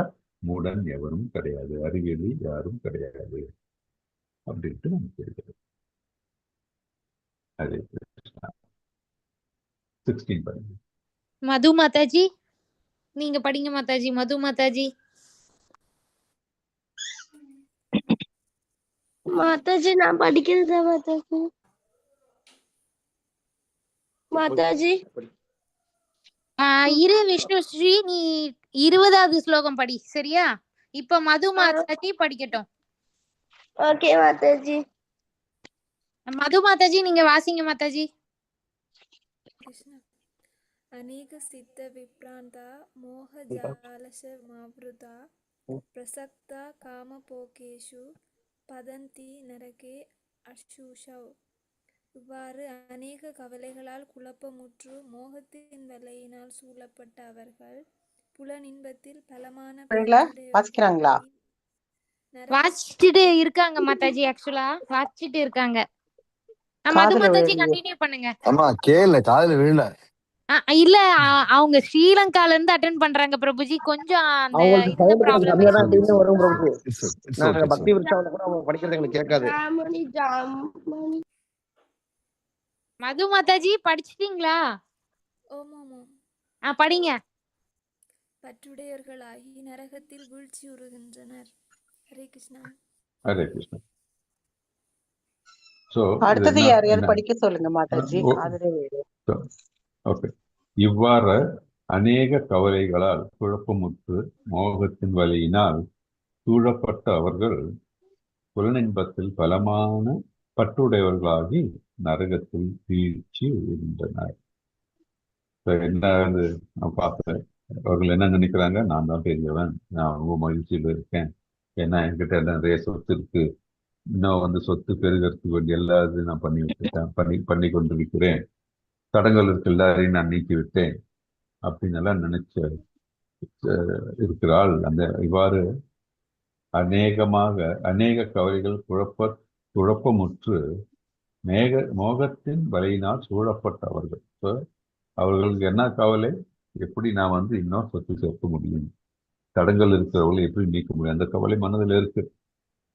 Speaker 2: மூடன் எவரும் கிடையாது, அறிவியலி யாரும் கிடையாது அப்படின்ட்டு நமக்கு தெரிகிறது. ஹரே கிருஷ்ணா. 16 படிங்க.
Speaker 5: மது மாதாஜி நீங்க படிங்க மாதாஜி. மது மாதாஜி.
Speaker 3: மாதாஜி நான் படிக்கிறதா மாதாஜி? மாதாஜி
Speaker 5: இரு விஷ்ணுஸ்ரீ, நீ 20வது ஸ்லோகம் படி சரியா? இப்ப மது மாதாஜி படிக்கட்டும்.
Speaker 3: ஓகே மாதாஜி.
Speaker 5: மது மாதாஜி நீங்க வாசிங்க மாதாஜி.
Speaker 12: ಅನೇಕ ಸಿದ್ಧ ವಿಭ್ರಾಂತ ಮೋಹಜಾಲಶಮಾವೃತ ಪ್ರಸಕ್ತ ಕಾಮಪೋಕೇಶು பதந்தி நரகே அஷூஷவ். இவ்வாறு அநேக கவலைகளால் குழப்பமுற்று மோகத்தின் வலையினால் சூழப்பட்ட அவர்கள் புலனின்பத்தில் பலமான
Speaker 11: வாசிக்கிறாங்களா?
Speaker 12: பற்றுடையவர்களாகி நரக
Speaker 5: வாசிச்சுட்டு இருக்காங்க மாதாஜி. ஆக்சுவலா வாசிச்சுட்டு இருக்காங்க. மது
Speaker 11: காதுல
Speaker 5: மாதாஜி
Speaker 11: விழலையே.
Speaker 5: கண்டினியூ பண்ணுங்க.
Speaker 1: ஆமா, கேள, காதுல விழல.
Speaker 5: இல்ல, அவங்க ஸ்ரீலங்கால இருந்து அட்டென்ட் பண்றாங்க பிரபுஜி. கொஞ்சம் அந்த
Speaker 7: அவங்களுக்கு
Speaker 5: இந்த
Speaker 7: சவுண்ட் கொஞ்சம்
Speaker 5: ப்ராப்ளம்
Speaker 7: கம்மியா தான்
Speaker 5: இருக்கு.
Speaker 7: எப்பயுமே வரும் பிரபுஜி.
Speaker 1: It's it's
Speaker 7: நாங்க
Speaker 1: ஓகே, it's
Speaker 7: பக்தி விருட்சாவில கூட அவங்க படிக்கிறது எங்களுக்கு கேட்காது.
Speaker 3: ஜாமணி ஜாமணி.
Speaker 5: மது மாதாஜி படிச்சிட்டீங்களா?
Speaker 12: ஓம் ஓம் ஓம்.
Speaker 5: படிங்க.
Speaker 12: பற்றுடையவர்களாகி நரகத்தில் வீழ்ச்சியுறுகின்றனர். ஹரே கிருஷ்ணா.
Speaker 2: ஹரே கிருஷ்ணா. ஸோ இது
Speaker 11: அடுத்தது
Speaker 2: என்ன
Speaker 11: யாரையாவது
Speaker 2: என்ன
Speaker 11: படிக்க சொல்லுங்க மாதாஜி. காதுல விழல.
Speaker 2: ஓகே. இவ்வாறு அநேக கவலைகளால் குழப்பமுற்று மோகத்தின் வலையினால் சூழப்பட்ட அவர்கள் புலனின்பத்தில் பலமான பற்றுடையவர்களாகி நரகத்தில் வீழ்ச்சி உறுகின்றனர். என்ன அது நான் பார்த்தேன், அவர்கள் என்ன நினைக்கிறாங்க, நான் தான் பெரியவன், நான் ரொம்ப மகிழ்ச்சியில் இருக்கேன், ஏன்னா என்கிட்ட நிறைய சொத்து இருக்கு, இன்னும் வந்து சொத்து பெருகிறதுக்கு வேண்டிய எல்லா இதுவும் நான் பண்ணி விட்டுட்டேன், பண்ணி பண்ணி கொண்டிருக்கிறேன், தடங்கள் இருக்கு எல்லாரையும் நான் நீக்கி விட்டேன் அப்படின்னு எல்லாம் நினைச்ச இருக்கிறாள். அந்த இவ்வாறு அநேகமாக அநேக கவலைகள் குழப்பமுற்று மோகத்தின் வலையினால் சூழப்பட்டவர்கள். ஸோ அவர்களுக்கு என்ன கவலை, எப்படி நான் வந்து இன்னும் சொத்து சேர்க்க முடியும், தடங்கள் இருக்கிறவர்களை எப்படி நீக்க முடியும், அந்த கவலை மனதில் இருக்கு.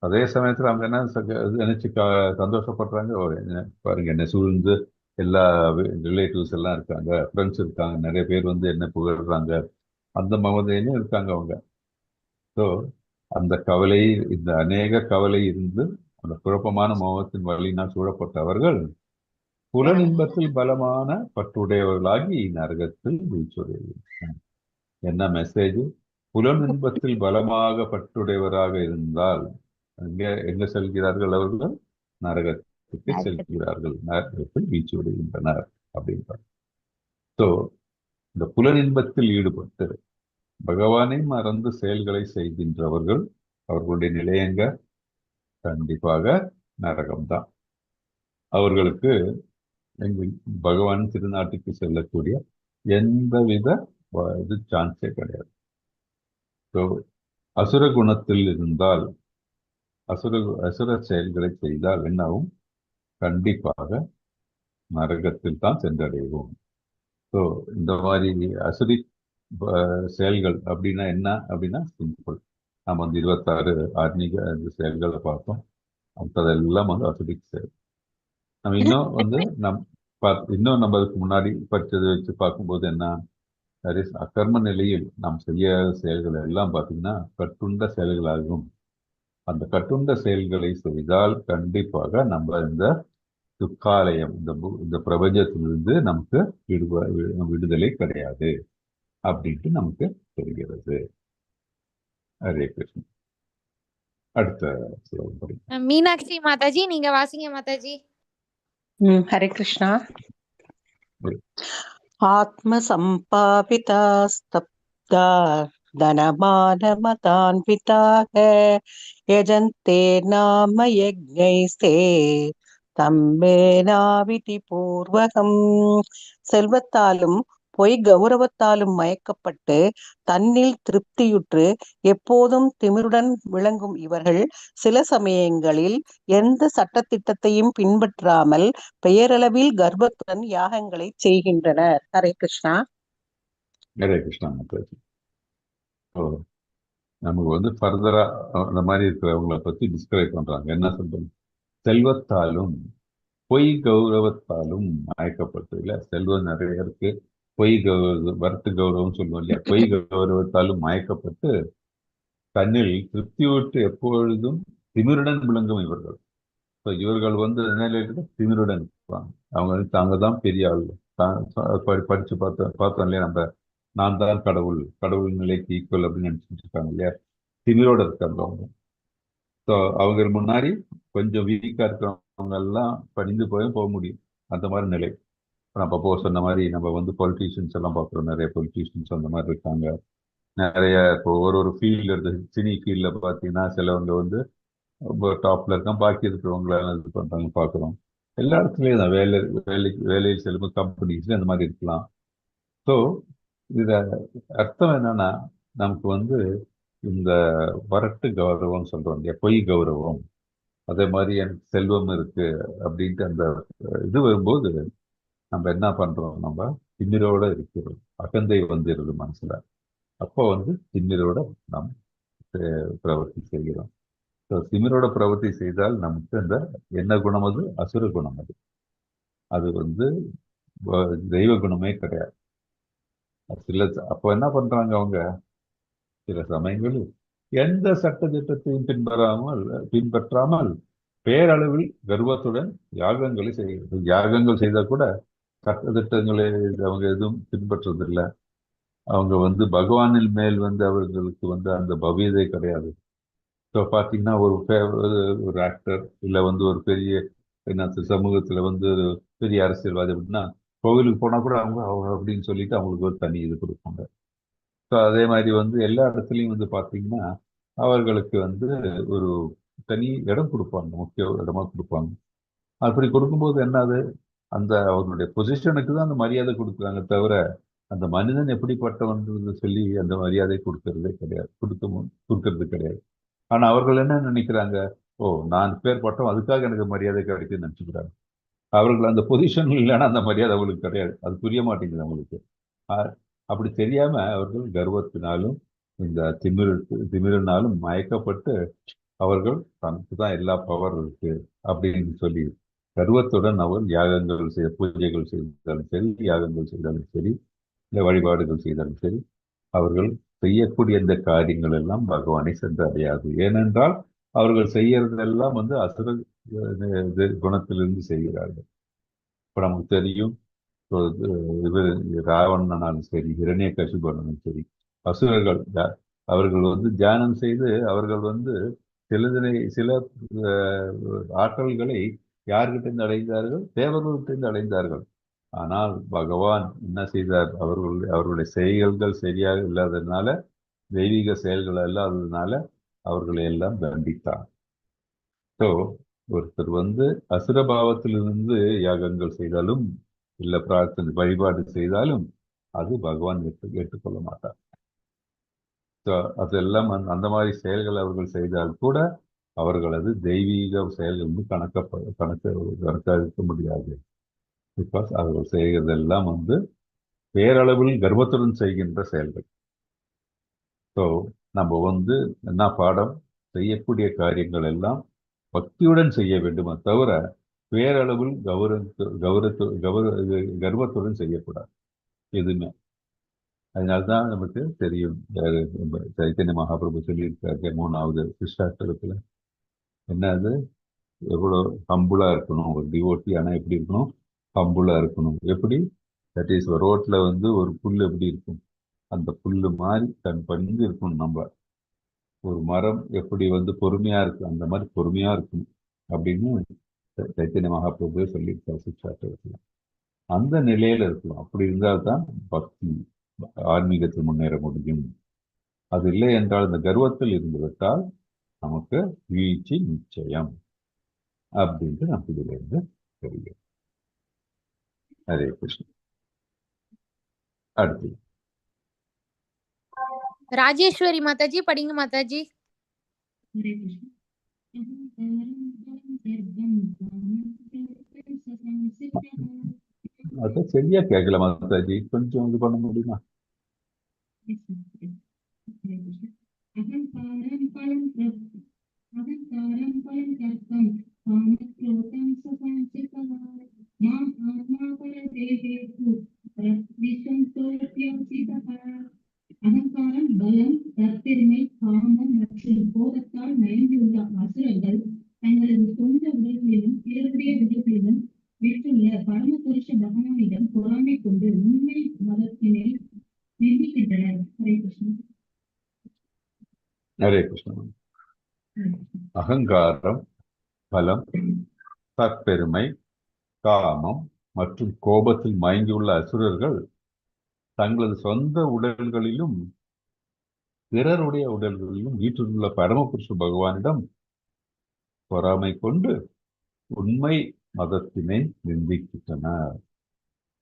Speaker 2: அதே சமயத்தில் அவங்க என்ன நினைச்சு சந்தோஷப்படுறாங்க, ஓ, என்ன பாருங்க, என்னை சூழ்ந்து எல்லா ரிலேட்டிவ்ஸ் எல்லாம் இருக்காங்க, ஃப்ரெண்ட்ஸ் இருக்காங்க, நிறைய பேர் வந்து என்ன புகழ்றாங்க, அந்த மமதையிலும் இருக்காங்க அவங்க. ஸோ அந்த கவலை, இந்த அநேக கவலை இருந்து அந்த குழப்பமான மோகத்தின் வழியினால் சூழப்பட்டவர்கள் புலனின்பத்தில் பலமான பற்றுடையவர்களாகி நரகத்தில் வீழ்ச்சியுடையவர்கள். என்ன மெசேஜ்? புலனின்பத்தில் பலமாக பற்றுடையவராக இருந்தால் எங்க எங்க செல்கிறார்கள் அவர்கள்? நரகத்துக்கு செல்கிறார்கள், நரகத்தில் வீழ்ச்சியடைகின்றனர் அப்படின்றார். ஸோ இந்த புலனின்பத்தில் ஈடுபட்டு பகவானை மறந்து செயல்களை செய்கின்றவர்கள் அவர்களுடைய நிலையங்க கண்டிப்பாக நரகம்தான். அவர்களுக்கு எங்கள் பகவான் திருநாட்டுக்கு செல்லக்கூடிய எந்தவித இது சான்ஸே கிடையாது. ஸோ அசுர குணத்தில் இருந்தால், அசுர அசுர செயல்களை செய்தால் என்னாகும்? கண்டிப்பாக நரகத்தில் தான் சென்றடைவோம். ஸோ இந்த மாதிரி அசுரி செயல்கள் அப்படின்னா என்ன அப்படின்னா சிம்பிள். நம்ம வந்து 26 ஆன்மீக செயல்களை பார்த்தோம். அதெல்லாம் வந்து அசுரிக் செயல். நம்ம இன்னும் வந்து இன்னும் நம்ம அதுக்கு முன்னாடி படிச்சதை வச்சு பார்க்கும்போது என்ன, அகர்ம நிலையில் நாம் செய்யாத செயல்கள் எல்லாம் பார்த்தீங்கன்னா கட்டுண்ட செயல்களாகும். அந்த கட்டுண்ட செயல்களை செய்தால் கண்டிப்பாக நம்ம இந்த துக்காலயம், இந்த பிரபஞ்சத்திலிருந்து நமக்கு விடுதலை கிடையாது அப்படின்ட்டு நமக்கு தெரிகிறது. ஹரே கிருஷ்ணன். அடுத்த ஸ்லோகம் படி.
Speaker 5: மீனாட்சி மாதாஜி, நீங்க வாசிங்க மாதாஜி.
Speaker 11: ஹரே கிருஷ்ணா. ஆத்ம சம்பாவிதா ஸ்தப்தா தனமானமதான்விதாக யஜந்தே நாம யஜ்ஞைஸ்தே தம்மேனாவிதி பூர்வகம். செல்வத்தாலும் பொய் கௌரவத்தாலும் மயக்கப்பட்டு தன்னில் திருப்தியுற்று எப்போதும் திமிருடன் விளங்கும் இவர்கள் சில சமயங்களில் எந்த சட்டத்திட்டத்தையும் பின்பற்றாமல் பெயரளவில் கர்வத்துடன் யாகங்களை செய்கின்றனர். ஹரே கிருஷ்ணா.
Speaker 2: ஹரே கிருஷ்ணா மாதாஜி. ஓ, நமக்கு வந்து ஃபர்தரா அந்த மாதிரி இருக்கிறவங்களை பத்தி டிஸ்கிரைப் பண்றாங்க. என்ன சொல்றாங்க? செல்வத்தாலும் பொய் கௌரவத்தாலும் மயக்கப்பட்டு, இல்ல செல்வம் நிறைய இருக்கு, பொய் கௌரவ வரட்டு கௌரவம் சொல்லுவோம் இல்லையா, பொய் கௌரவத்தாலும் மயக்கப்பட்டு தன்னில் திருப்தி விட்டு எப்பொழுதும் திமிருடன் விளங்கும் இவர்கள். ஸோ இவர்கள் வந்து என்ன திமிருடன் இருப்பாங்க. அவங்க வந்து தாங்க தான் பெரிய ஆள், படிச்சு பார்த்தோம் இல்லையா, நம்ம நான் தான் கடவுள், கடவுள் நிலைக்கு ஈக்குவல் அப்படின்னு நினைச்சிட்டு இருக்காங்க இல்லையா, திமிரோட இருக்காங்க அவங்க. ஸோ அவங்க முன்னாடி கொஞ்சம் வீக்கா இருக்கிறவங்க எல்லாம் பணிந்து போய் போக முடியும், அந்த மாதிரி நிலை. நம்ம அப்போ சொன்ன மாதிரி நம்ம வந்து பொலிட்டீஷியன்ஸ் எல்லாம் பார்க்குறோம். நிறைய பொலிட்டீஷியன்ஸ் அந்த மாதிரி இருக்காங்க. நிறைய இப்போ ஒரு ஒரு ஃபீல்டு இருக்கு. சினி ஃபீல்டில் பார்த்தீங்கன்னா சிலவங்க வந்து ரொம்ப டாப்ல இருக்காங்க, பாக்கி இருக்கிறவங்கள இது பண்றாங்க பார்க்குறோம். எல்லா இடத்துலையும் தான் வேலை வேலைக்கு வேலையில் செல்லும் கம்பெனிஸ்ல அந்த மாதிரி இருக்கலாம். ஸோ இத அர்த்தம் என்னன்னா, நமக்கு வந்து இந்த வரட்டு கௌரவம் சொல்றோம் இல்லையா, பொய் கௌரவம், அதே மாதிரி எனக்கு செல்வம் இருக்கு அப்படின்ட்டு அந்த இது வரும்போது நம்ம என்ன பண்றோம், நம்ம திமிரோட இருக்கிறோம், அகந்தை வந்துடுது மனசுல. அப்போ வந்து திமிரோட நாம் பிரவர்த்தி செய்கிறோம். ஸோ திமிரோட பிரவர்த்தி செய்தால் நமக்கு அந்த என்ன குணம், அது அசுர குணம். அது அது வந்து தெய்வ குணமே கிடையாது. சில அப்போ என்ன பண்றாங்க அவங்க, சில சமயங்களில் எந்த சட்ட திட்டத்தையும் பின்பற்றாமல் பேரளவில் கர்வத்துடன் யாகங்களை செய்கிறது. யாகங்கள் செய்தால் கூட சட்ட திட்டங்களை அவங்க எதுவும் பின்பற்றுறதில்லை. அவங்க வந்து பகவானின் மேல் வந்து அவர்களுக்கு வந்து அந்த பவ்யதை கிடையாது. ஸோ பார்த்தீங்கன்னா ஒரு ஒரு ஆக்டர் இல்லை வந்து ஒரு பெரிய என்ன சமூகத்தில் வந்து ஒரு பெரிய அரசியல்வாதி அப்படின்னா கோவிலுக்கு போனால் கூட அவங்க அவங்க அப்படின்னு சொல்லிட்டு அவங்களுக்கு ஒரு தனி இது கொடுப்பாங்க. ஸோ அதே மாதிரி வந்து எல்லா இடத்துலையும் வந்து பார்த்தீங்கன்னா அவர்களுக்கு வந்து ஒரு தனி இடம் கொடுப்பாங்க, முக்கிய இடமா கொடுப்பாங்க. அப்படி கொடுக்கும்போது என்னது, அந்த அவர்களுடைய பொசிஷனுக்கு தான் அந்த மரியாதை கொடுக்குறாங்க தவிர அந்த மனிதன் எப்படிப்பட்டவன் சொல்லி அந்த மரியாதை கொடுக்கறதே கிடையாது, கொடுக்கறது கிடையாது. ஆனா அவர்கள் என்ன நினைக்கிறாங்க, ஓ நான் பேர் பட்டோம் அதுக்காக எனக்கு மரியாதை கிடைக்குதுன்னு நினச்சிக்கிறாங்க. அவர்கள் அந்த பொசிஷன் இல்லைன்னா அந்த மரியாதை அவங்களுக்கு கிடையாது. அது புரிய மாட்டேங்குது அவங்களுக்கு. அப்படி தெரியாம அவர்கள் கர்வத்தினாலும் இந்த திமிருனாலும் மயக்கப்பட்டு அவர்கள் தனக்கு தான் எல்லா பவர் இருக்கு அப்படின்னு சொல்லி கர்வத்துடன் அவர் யாகங்கள் செய்ய பூஜைகள் செய்தாலும் சரி, யாகங்கள் செய்தாலும் சரி, இல்லை வழிபாடுகள் செய்தாலும் சரி, அவர்கள் செய்யக்கூடிய இந்த காரியங்கள் எல்லாம் பகவானை சென்று அடையாது. ஏனென்றால் அவர்கள் செய்யறதெல்லாம் வந்து அசுர குணத்திலிருந்து செய்கிறார்கள். இப்போ நமக்கு தெரியும், இவர் ராவணனாலும் சரி, ஹிரண்ய கசிபனாலும் சரி, அசுரர்கள் அவர்கள் வந்து தியானம் செய்து அவர்கள் வந்து சில ஆற்றல்களை யார்கிட்ட அடைந்தார்கள், தேவர்கள்ட்ட அடைந்தார்கள். ஆனால் பகவான் என்ன செய்தார், அவர்களுடைய செயல்கள் சரியாக இல்லாததுனால, தெய்வீக செயல்கள் இல்லாததுனால அவர்களை எல்லாம் தண்டித்தார். ஸோ ஒருத்தர் வந்து அசுரபாவத்திலிருந்து யாகங்கள் செய்தாலும் இல்லை பிரார்த்தனை வழிபாடு செய்தாலும் அது பகவான் ஏற்றுக்கொள்ள மாட்டார். ஸோ அதெல்லாம் அந்த மாதிரி செயல்கள் அவர்கள் செய்தால் கூட அவர்களது தெய்வீக செயல்கள் வந்து கணக்க முடியாது. Because அவர்கள் செய்கிறதெல்லாம் வந்து பேரளவில் கர்வத்துடன் செய்கின்ற செயல்கள். ஸோ நம்ம வந்து என்ன பாடம், செய்யக்கூடிய காரியங்கள் எல்லாம் பக்தியுடன் செய்ய வேண்டுமே தவிர பேரளவில் கர்வத்துடன் செய்யக்கூடாது எதுவுமே. அதனால்தான் நமக்கு தெரியும், சைத்தன்ய மகாபிரபு சொல்லியிருக்காரு 3வது சிஷ்டாஷ்டகத்துல, என்னது எவ்வளோ ஹம்புளா இருக்கணும் ஒரு டிவோட்டி, ஆனால் எப்படி இருக்கணும், ஹம்புளா இருக்கணும். எப்படி, that is ரோட்ல வந்து ஒரு புல் எப்படி இருக்கும், அந்த புல்லு மாதிரி தன் பணிந்து இருக்கணும். நம்ம ஒரு மரம் எப்படி வந்து பொறுமையா இருக்கு, அந்த மாதிரி பொறுமையா இருக்கணும் அப்படின்னு சைத்தன்ய மகாபிரபு சொல்லியிருக்காரு சிக்ஷாஷ்டகத்துல. அந்த நிலையில இருக்கணும். அப்படி இருந்தால்தான் பக்தி ஆன்மீகத்தில் முன்னேற முடியும். அது இல்லை என்றால் இந்த கர்வத்தில் இருந்துவிட்டால் நமக்கு வீழ்ச்சி நிச்சயம் அப்படின்ட்டு நமக்கு இதுல இருந்து தெரியும். ஹரே கிருஷ்ணன். அடுத்து
Speaker 5: ராஜேஸ்வரி மாதாஜி படிங்க மாதாஜி.
Speaker 13: ஹரே கிருஷ்ணா. அகங்காரம் பலம் கர்வம் காமம் குரோதம் சசம்சிதः.
Speaker 2: அதான் சரியா கேட்கல மாதாஜி, கொஞ்சம் இது பண்ண முடியுமா?
Speaker 13: Yes, sir. Yes. Hare Krishna. அகங்காரம் பலம் அகங்காரம் பலம் கர்வம் காமக்ரோதம் சசம்சிதः. மாம் ஆத்மா பரதேகேஷு பிரத்விஷந்தோப்யசிதः. அகங்காரம், பலம், தற்பெருமை, காமம் மற்றும் கோபத்தால் மயங்கியுள்ள அசுரர்கள் தங்களது சொந்த உடல்களிலும் பிறருடைய உடல்களிலும் விற்றுள்ள பரமபுருஷ பகவானிடம் பொறாமை கொண்டு உண்மை மதத்தினை நிந்திக்கின்றனர். ஹரே கிருஷ்ணா.
Speaker 2: ஹரே கிருஷ்ணா. அகங்காரம், பலம், தற்பெருமை, காமம் மற்றும் கோபத்தில் மயங்கியுள்ள அசுரர்கள் தங்களது சொந்த உடல்களிலும் பிறருடைய உடல்களிலும் வீற்றிலுள்ள பரமபுருஷ பகவானிடம் பொறாமை கொண்டு உண்மை மதத்தினை நிந்திக்கின்றனர்.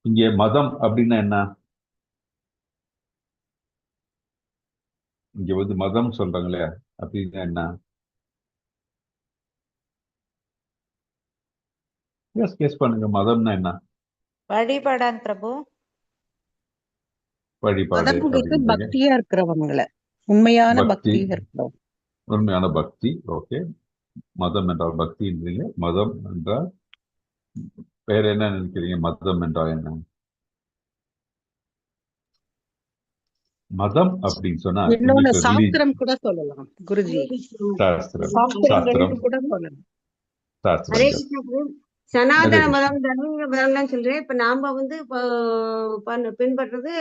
Speaker 2: இங்கே மதம் அப்படின்னா என்ன? இங்க வந்து மதம் சொல்றாங்க இல்லையா, அப்படின்னா என்ன? எஸ், கேஸ் பண்ணுங்க. மதம்னா என்ன?
Speaker 14: வழிபாடாங்க பிரபு.
Speaker 2: வழிபாடு
Speaker 11: மதம்ங்கிறது
Speaker 2: அப்படின்றீங்க.
Speaker 11: பக்தியா இருக்கிறவங்கள, உண்மையான
Speaker 2: பக்தி,
Speaker 11: பக்தியா இருக்கிறவங்க.
Speaker 2: உண்மையான பக்தி. ஓகே, மதம் என்றால் பக்தின்றீங்க. மதம் என்றால் வேற என்ன நினைக்கிறீங்க? மதம் என்றால் என்ன? மதம் அப்படின்னு சொன்னா
Speaker 11: இன்னொன்னு
Speaker 2: இங்கிலீஷ்ல ரிலீஜ்,
Speaker 11: சாஸ்திரம் கூட சொல்லலாம் குருஜி.
Speaker 2: சாஸ்திரம்,
Speaker 11: சாஸ்திரங்கள்
Speaker 2: சாஸ்திரம்,
Speaker 11: கூட சொல்லலாம்.
Speaker 14: ஹரே
Speaker 2: சாஸ்திரங்கள்.
Speaker 14: கிருஷ்ணா பிரபு.
Speaker 2: ஹரே
Speaker 14: சனாதன
Speaker 2: கிருஷ்ணா.
Speaker 14: மதம், தர்மீக மதம்லாம் சொல்றேன். இப்ப நாம வந்து பின்பற்றுறது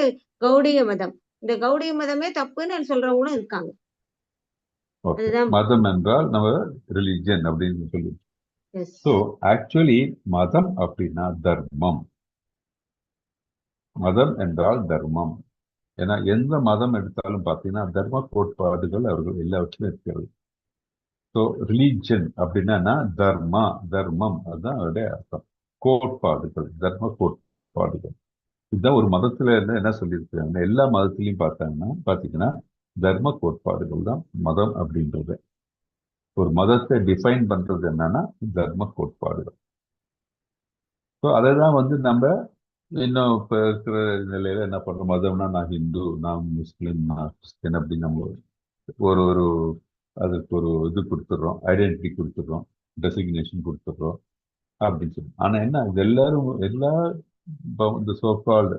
Speaker 14: கௌடிய மதம். இந்த கௌடிய மதமே தப்புன்னு சொல்றவங்களும் இருக்காங்க.
Speaker 2: ஓகே,
Speaker 14: அதுதான்.
Speaker 2: மதம் என்றால் நம்ம ரிலீஜன் அப்படின்னு சொல்லி.
Speaker 14: எஸ்.
Speaker 2: ஸோ ஆக்சுவலி மதம் அப்படின்னா தர்மம். மதம் என்றால் தர்மம். ஏன்னா எந்த மதம் எடுத்தாலும் பார்த்தீங்கன்னா தர்ம கோட்பாடுகள் அவர்கள் எல்லாவற்றிலும் இருக்கிறது. ஸோ ரிலீஜன் அப்படின்னா தர்மா, தர்மம், அதுதான் அதோடைய அர்த்தம். கோட்பாடுகள், தர்ம கோட்பாடுகள். இதுதான் ஒரு மதத்துல இருந்து என்ன சொல்லியிருக்கிறாங்க, எல்லா மதத்திலையும் பார்த்தீங்கன்னா தர்ம கோட்பாடுகள் தான் மதம் அப்படின்றது. ஒரு மதத்தை டிஃபைன் பண்றது என்னன்னா தர்ம கோட்பாடுகள். ஸோ அதை தான் வந்து நம்ம இன்னும் இப்போ இருக்கிற நிலையில என்ன பண்றோம், மதம்னா நான் ஹிந்து, நான் முஸ்லீம், நான் கிறிஸ்டியன் அப்படின்னு நம்ம ஒரு ஒரு அதுக்கு ஒரு இது கொடுத்துட்றோம், ஐடென்டிட்டி கொடுத்துட்றோம், டெசிக்னேஷன் கொடுத்துட்றோம் அப்படின்னு சொல்லி. ஆனால் என்ன, இது எல்லாரும் எல்லா இந்த சோகால்டு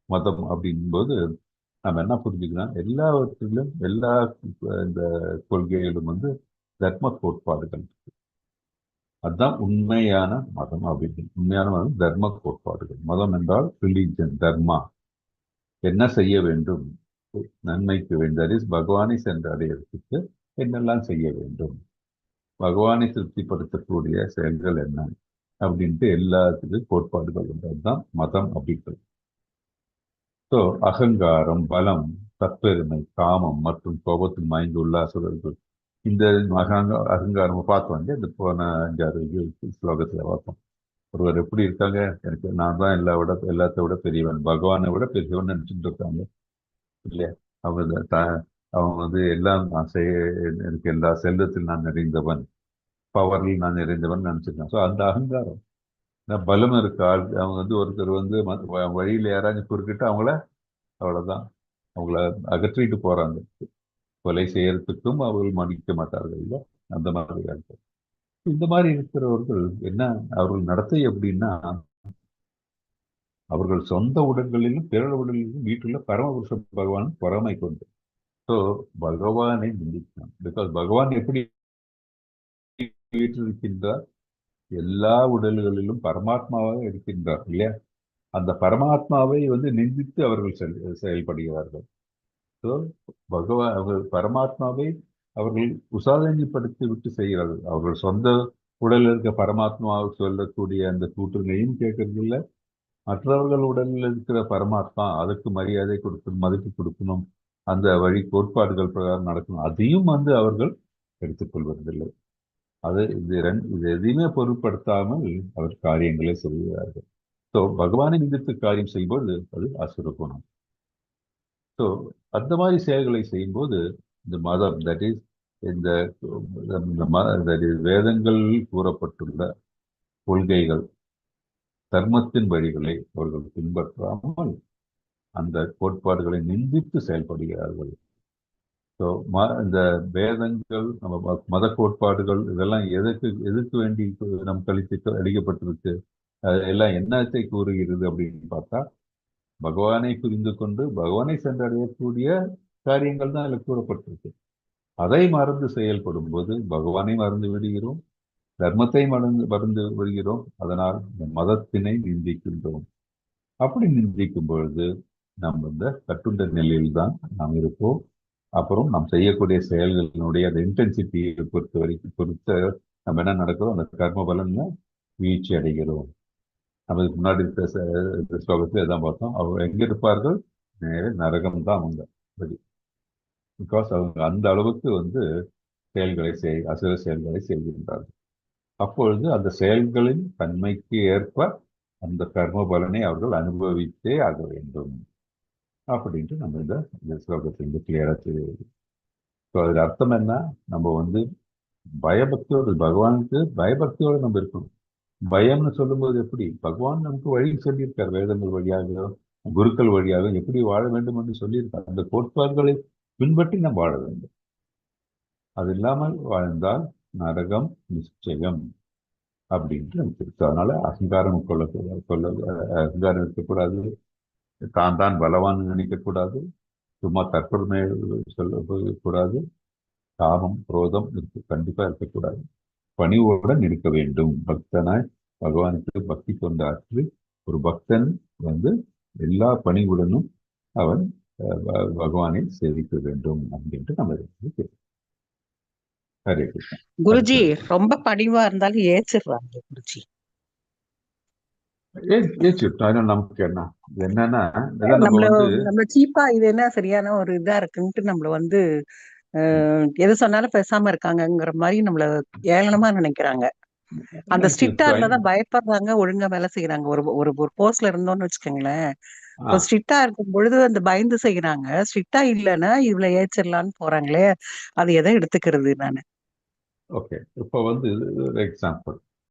Speaker 2: மதம் அப்படிங்கும்போது நம்ம என்ன புரிஞ்சுக்கணும், எல்லாவற்றிலும் எல்லா இந்த கொள்கைகளும் வந்து தர்ம கோட்பாடுகள். அதுதான் உண்மையான மதம் அப்படின்னு. உண்மையான மதம் தர்ம கோட்பாடுகள். மதம் என்றால் ரிலீஜன், தர்மா. என்ன செய்ய வேண்டும், நன்மைக்கு வேண்டும், that is பகவானை சென்று அடையிறதுக்கு என்னெல்லாம் செய்ய வேண்டும், பகவானை திருப்திப்படுத்தக்கூடிய செயல்கள் என்ன அப்படின்ட்டு எல்லாத்துக்கும் கோட்பாடுகள் உண்டு. அதுதான் மதம் அப்படின்றது. ஸோ அகங்காரம், பலம், தற்பெருமை, காமம் மற்றும் கோபத்தில் மயங்குள்ள அசுரர்கள். இந்த அகங்காரம் பார்த்தோம் இந்த போன 5-6 ஸ்லோகத்துல பார்த்தோம். ஒருவர் எப்படி இருக்காங்க, எனக்கு நான் தான் எல்லாத்த விட பெரியவன், பகவானை விட பெரியவன் நினைச்சிட்டு இருக்காங்க இல்லையா? அவங்க அவங்க வந்து எல்லாம் நான் செய்ய, எனக்கு எல்லா செல்வத்தில் நான் நிறைந்தவன், பவரில் நான் நிறைந்தவன் நினைச்சிருக்காங்க. ஸோ அந்த அகங்காரம், பலம் இருக்கு. அவங்க வந்து ஒருத்தர் வந்து வழியில யாராச்சும் குறுக்கிட்டு அவங்கள அவ்வளவுதான், அவங்கள அகற்றிட்டு போறாங்க. கொலை செய்யறதுக்கும் அவர்கள் மன்னிக்க மாட்டார்கள் இல்லை, அந்த மாதிரி ஆட்கள். இந்த மாதிரி இருக்கிறவர்கள் என்ன, அவர்கள் நடத்தை எப்படின்னா, அவர்கள் சொந்த உடல்களிலும் பிறர் உடல்களிலும் வீட்டுள்ள பரமபுருஷ பகவான் பொறாமை கொண்டு. ஸோ பகவானை நிந்திக்கிறான். Because பகவான் எப்படி வீற்றிருக்கின்றார், எல்லா உடல்களிலும் பரமாத்மாவாக இருக்கின்றார் இல்லையா? அந்த பரமாத்மாவை வந்து நிந்தித்து அவர்கள் செயல்படுகிறார்கள். ஸோ பகவான் அவர்கள் பரமாத்மாவை அவர்கள் உசாதனைப்படுத்தி விட்டு செய்கிறார்கள். அவர்கள் சொந்த உடலில் இருக்க பரமாத்மாவை சொல்லக்கூடிய அந்த கூற்றுனையும் கேட்கறது இல்லை. மற்றவர்கள் உடலில் இருக்கிற பரமாத்மா அதுக்கு மரியாதை கொடுக்கணும், மதிப்பு கொடுக்கணும், அந்த வழி கோட்பாடுகள் பிரகாரம் நடக்கணும், அதையும் வந்து அவர்கள் எடுத்துக்கொள்வதில்லை. அது இது இது எதையுமே பொருட்படுத்தாமல் அவர் காரியங்களை செய்கிறார்கள். ஸோ பகவானை நிந்தித்து காரியம் செய்யும்போது அது அசுர குணம். ஸோ அந்த மாதிரி செயல்களை செய்யும்போது இந்த மதம், that is இந்த that is வேதங்கள் கூறப்பட்டுள்ள கொள்கைகள், தர்மத்தின் வழிகளை அவர்கள் பின்பற்றாமல் அந்த கோட்பாடுகளை நிந்தித்து செயல்படுகிறார்கள். ஸோ இந்த வேதங்கள், நம்ம மத கோட்பாடுகள் இதெல்லாம் எதுக்கு வேண்டி நம் கழித்து அளிக்கப்பட்டிருக்கு, அது எல்லாம் என்னத்தை கூறுகிறது அப்படின்னு பார்த்தா, பகவானை புரிந்து கொண்டு பகவானை சென்றடையக்கூடிய காரியங்கள் தான் அதில் கூறப்பட்டிருக்கு. அதை மறந்து செயல்படும் போது பகவானை மறந்து விடுகிறோம், தர்மத்தை மறந்து விடுகிறோம். அதனால் இந்த மதத்தினை நிந்திக்கின்றோம். அப்படி நிந்திக்கும் பொழுது நாம் இந்த கட்டுண்ட நிலையில்தான் நாம் இருப்போம். அப்புறம் நாம் செய்யக்கூடிய செயல்களினுடைய அந்த இன்டென்சிட்டியை பொறுத்த வரைக்கும் பொறுத்த நம்ம என்ன நடக்கிறோம், அந்த கர்ம பலன்ல வீழ்ச்சி அடைகிறோம். நம்ம இதுக்கு முன்னாடி பேச இந்த ஸ்லோகத்தில் இதான் பார்த்தோம். அவங்க எங்க இருப்பார்கள்? நேரே நரகம் தான் அவங்க படி. Because அவங்க அந்த அளவுக்கு வந்து செயல்களை அசுர செயல்களை செய்கின்றார்கள். அப்பொழுது அந்த செயல்களின் தன்மைக்கு ஏற்ப அந்த கர்ம பலனை அவர்கள் அனுபவித்தே ஆக வேண்டும் அப்படின்ட்டு நம்ம இந்த இந்த ஸ்லோகத்திலிருந்து கிளியரா தெரியுது. ஸோ அதில் அர்த்தம் என்ன? நம்ம வந்து பயபக்தியோடு, பகவானுக்கு பயபக்தியோடு நம்ம இருக்கணும். பயம்னு சொல்லும்போது எப்படி பகவான் நமக்கு வழி சொல்லியிருக்கார், வேதங்கள் வழியாக குருக்கள் வழியாக எப்படி வாழ வேண்டும் என்று சொல்லியிருக்கார். அந்த கோட்பாடுகளை பின்பற்றி நாம் வாழ வேண்டும். அது இல்லாமல் வாழ்ந்தால் நரகம் நிச்சயம் அப்படின்ட்டு நமக்கு இருக்கு. அதனால அகங்காரம் கொள்ள கொள்ள அகங்காரம் இருக்கக்கூடாது. தான் தான் பலவான் நினைக்கக்கூடாது. சும்மா தற்பெருமை சொல்ல கூடாது. காமம் குரோதம் இருக்கு கண்டிப்பா இருக்கக்கூடாது. பணிவுடன் இருக்க வேண்டும். பக்தனாய் பகவானுக்கு பக்தி கொண்டாற்றி ஒரு பக்தன் வந்து எல்லா பணிவுடனும் அவன் பகவானை சேவிக்க வேண்டும் அப்படின்ட்டு நம்ம இருக்கு. ஹரே கிருஷ்ணா.
Speaker 11: குருஜி,
Speaker 2: அடுத்தது.
Speaker 11: ரொம்ப பணிவா இருந்தாலும் ஏச்சிடுறாங்க குருஜி.
Speaker 2: ஏச்சு அதனால நமக்கு என்ன இது என்னன்னா இதெல்லாம் நம்ம
Speaker 11: நம்மள
Speaker 2: வந்து
Speaker 11: நம்ம சீப்பா இது என்ன சரியான ஒரு இதா இருக்குன்ட்டு நம்மள வந்து எது சொன்னாலும் பேசாம இருக்காங்கங்கிற மாதிரி நம்மள ஏளனமா நினைக்கிறாங்க. அந்த
Speaker 2: நினைச்சு
Speaker 11: ஸ்ட்ரிக்டா இருந்தாதான் பயப்படுறாங்க, ஒழுங்கா வேலை செய்யறாங்க. ஒரு ஒரு ஒரு போஸ்ட்ல இருந்தோம்னு வச்சுக்கோங்களேன், இப்போ ஸ்ட்ரிக்டா இருக்கும் பொழுது அந்த பயந்து செய்யறாங்க. ஸ்ட்ரிக்டா இல்லைன்னா இவ்வளவு ஏச்சிடலான்னு போறாங்களே, அது எதை எடுத்துக்கிறது நானு?
Speaker 2: ஓகே, இப்போ வந்து இது ஒரு எக்ஸாம்பிள்.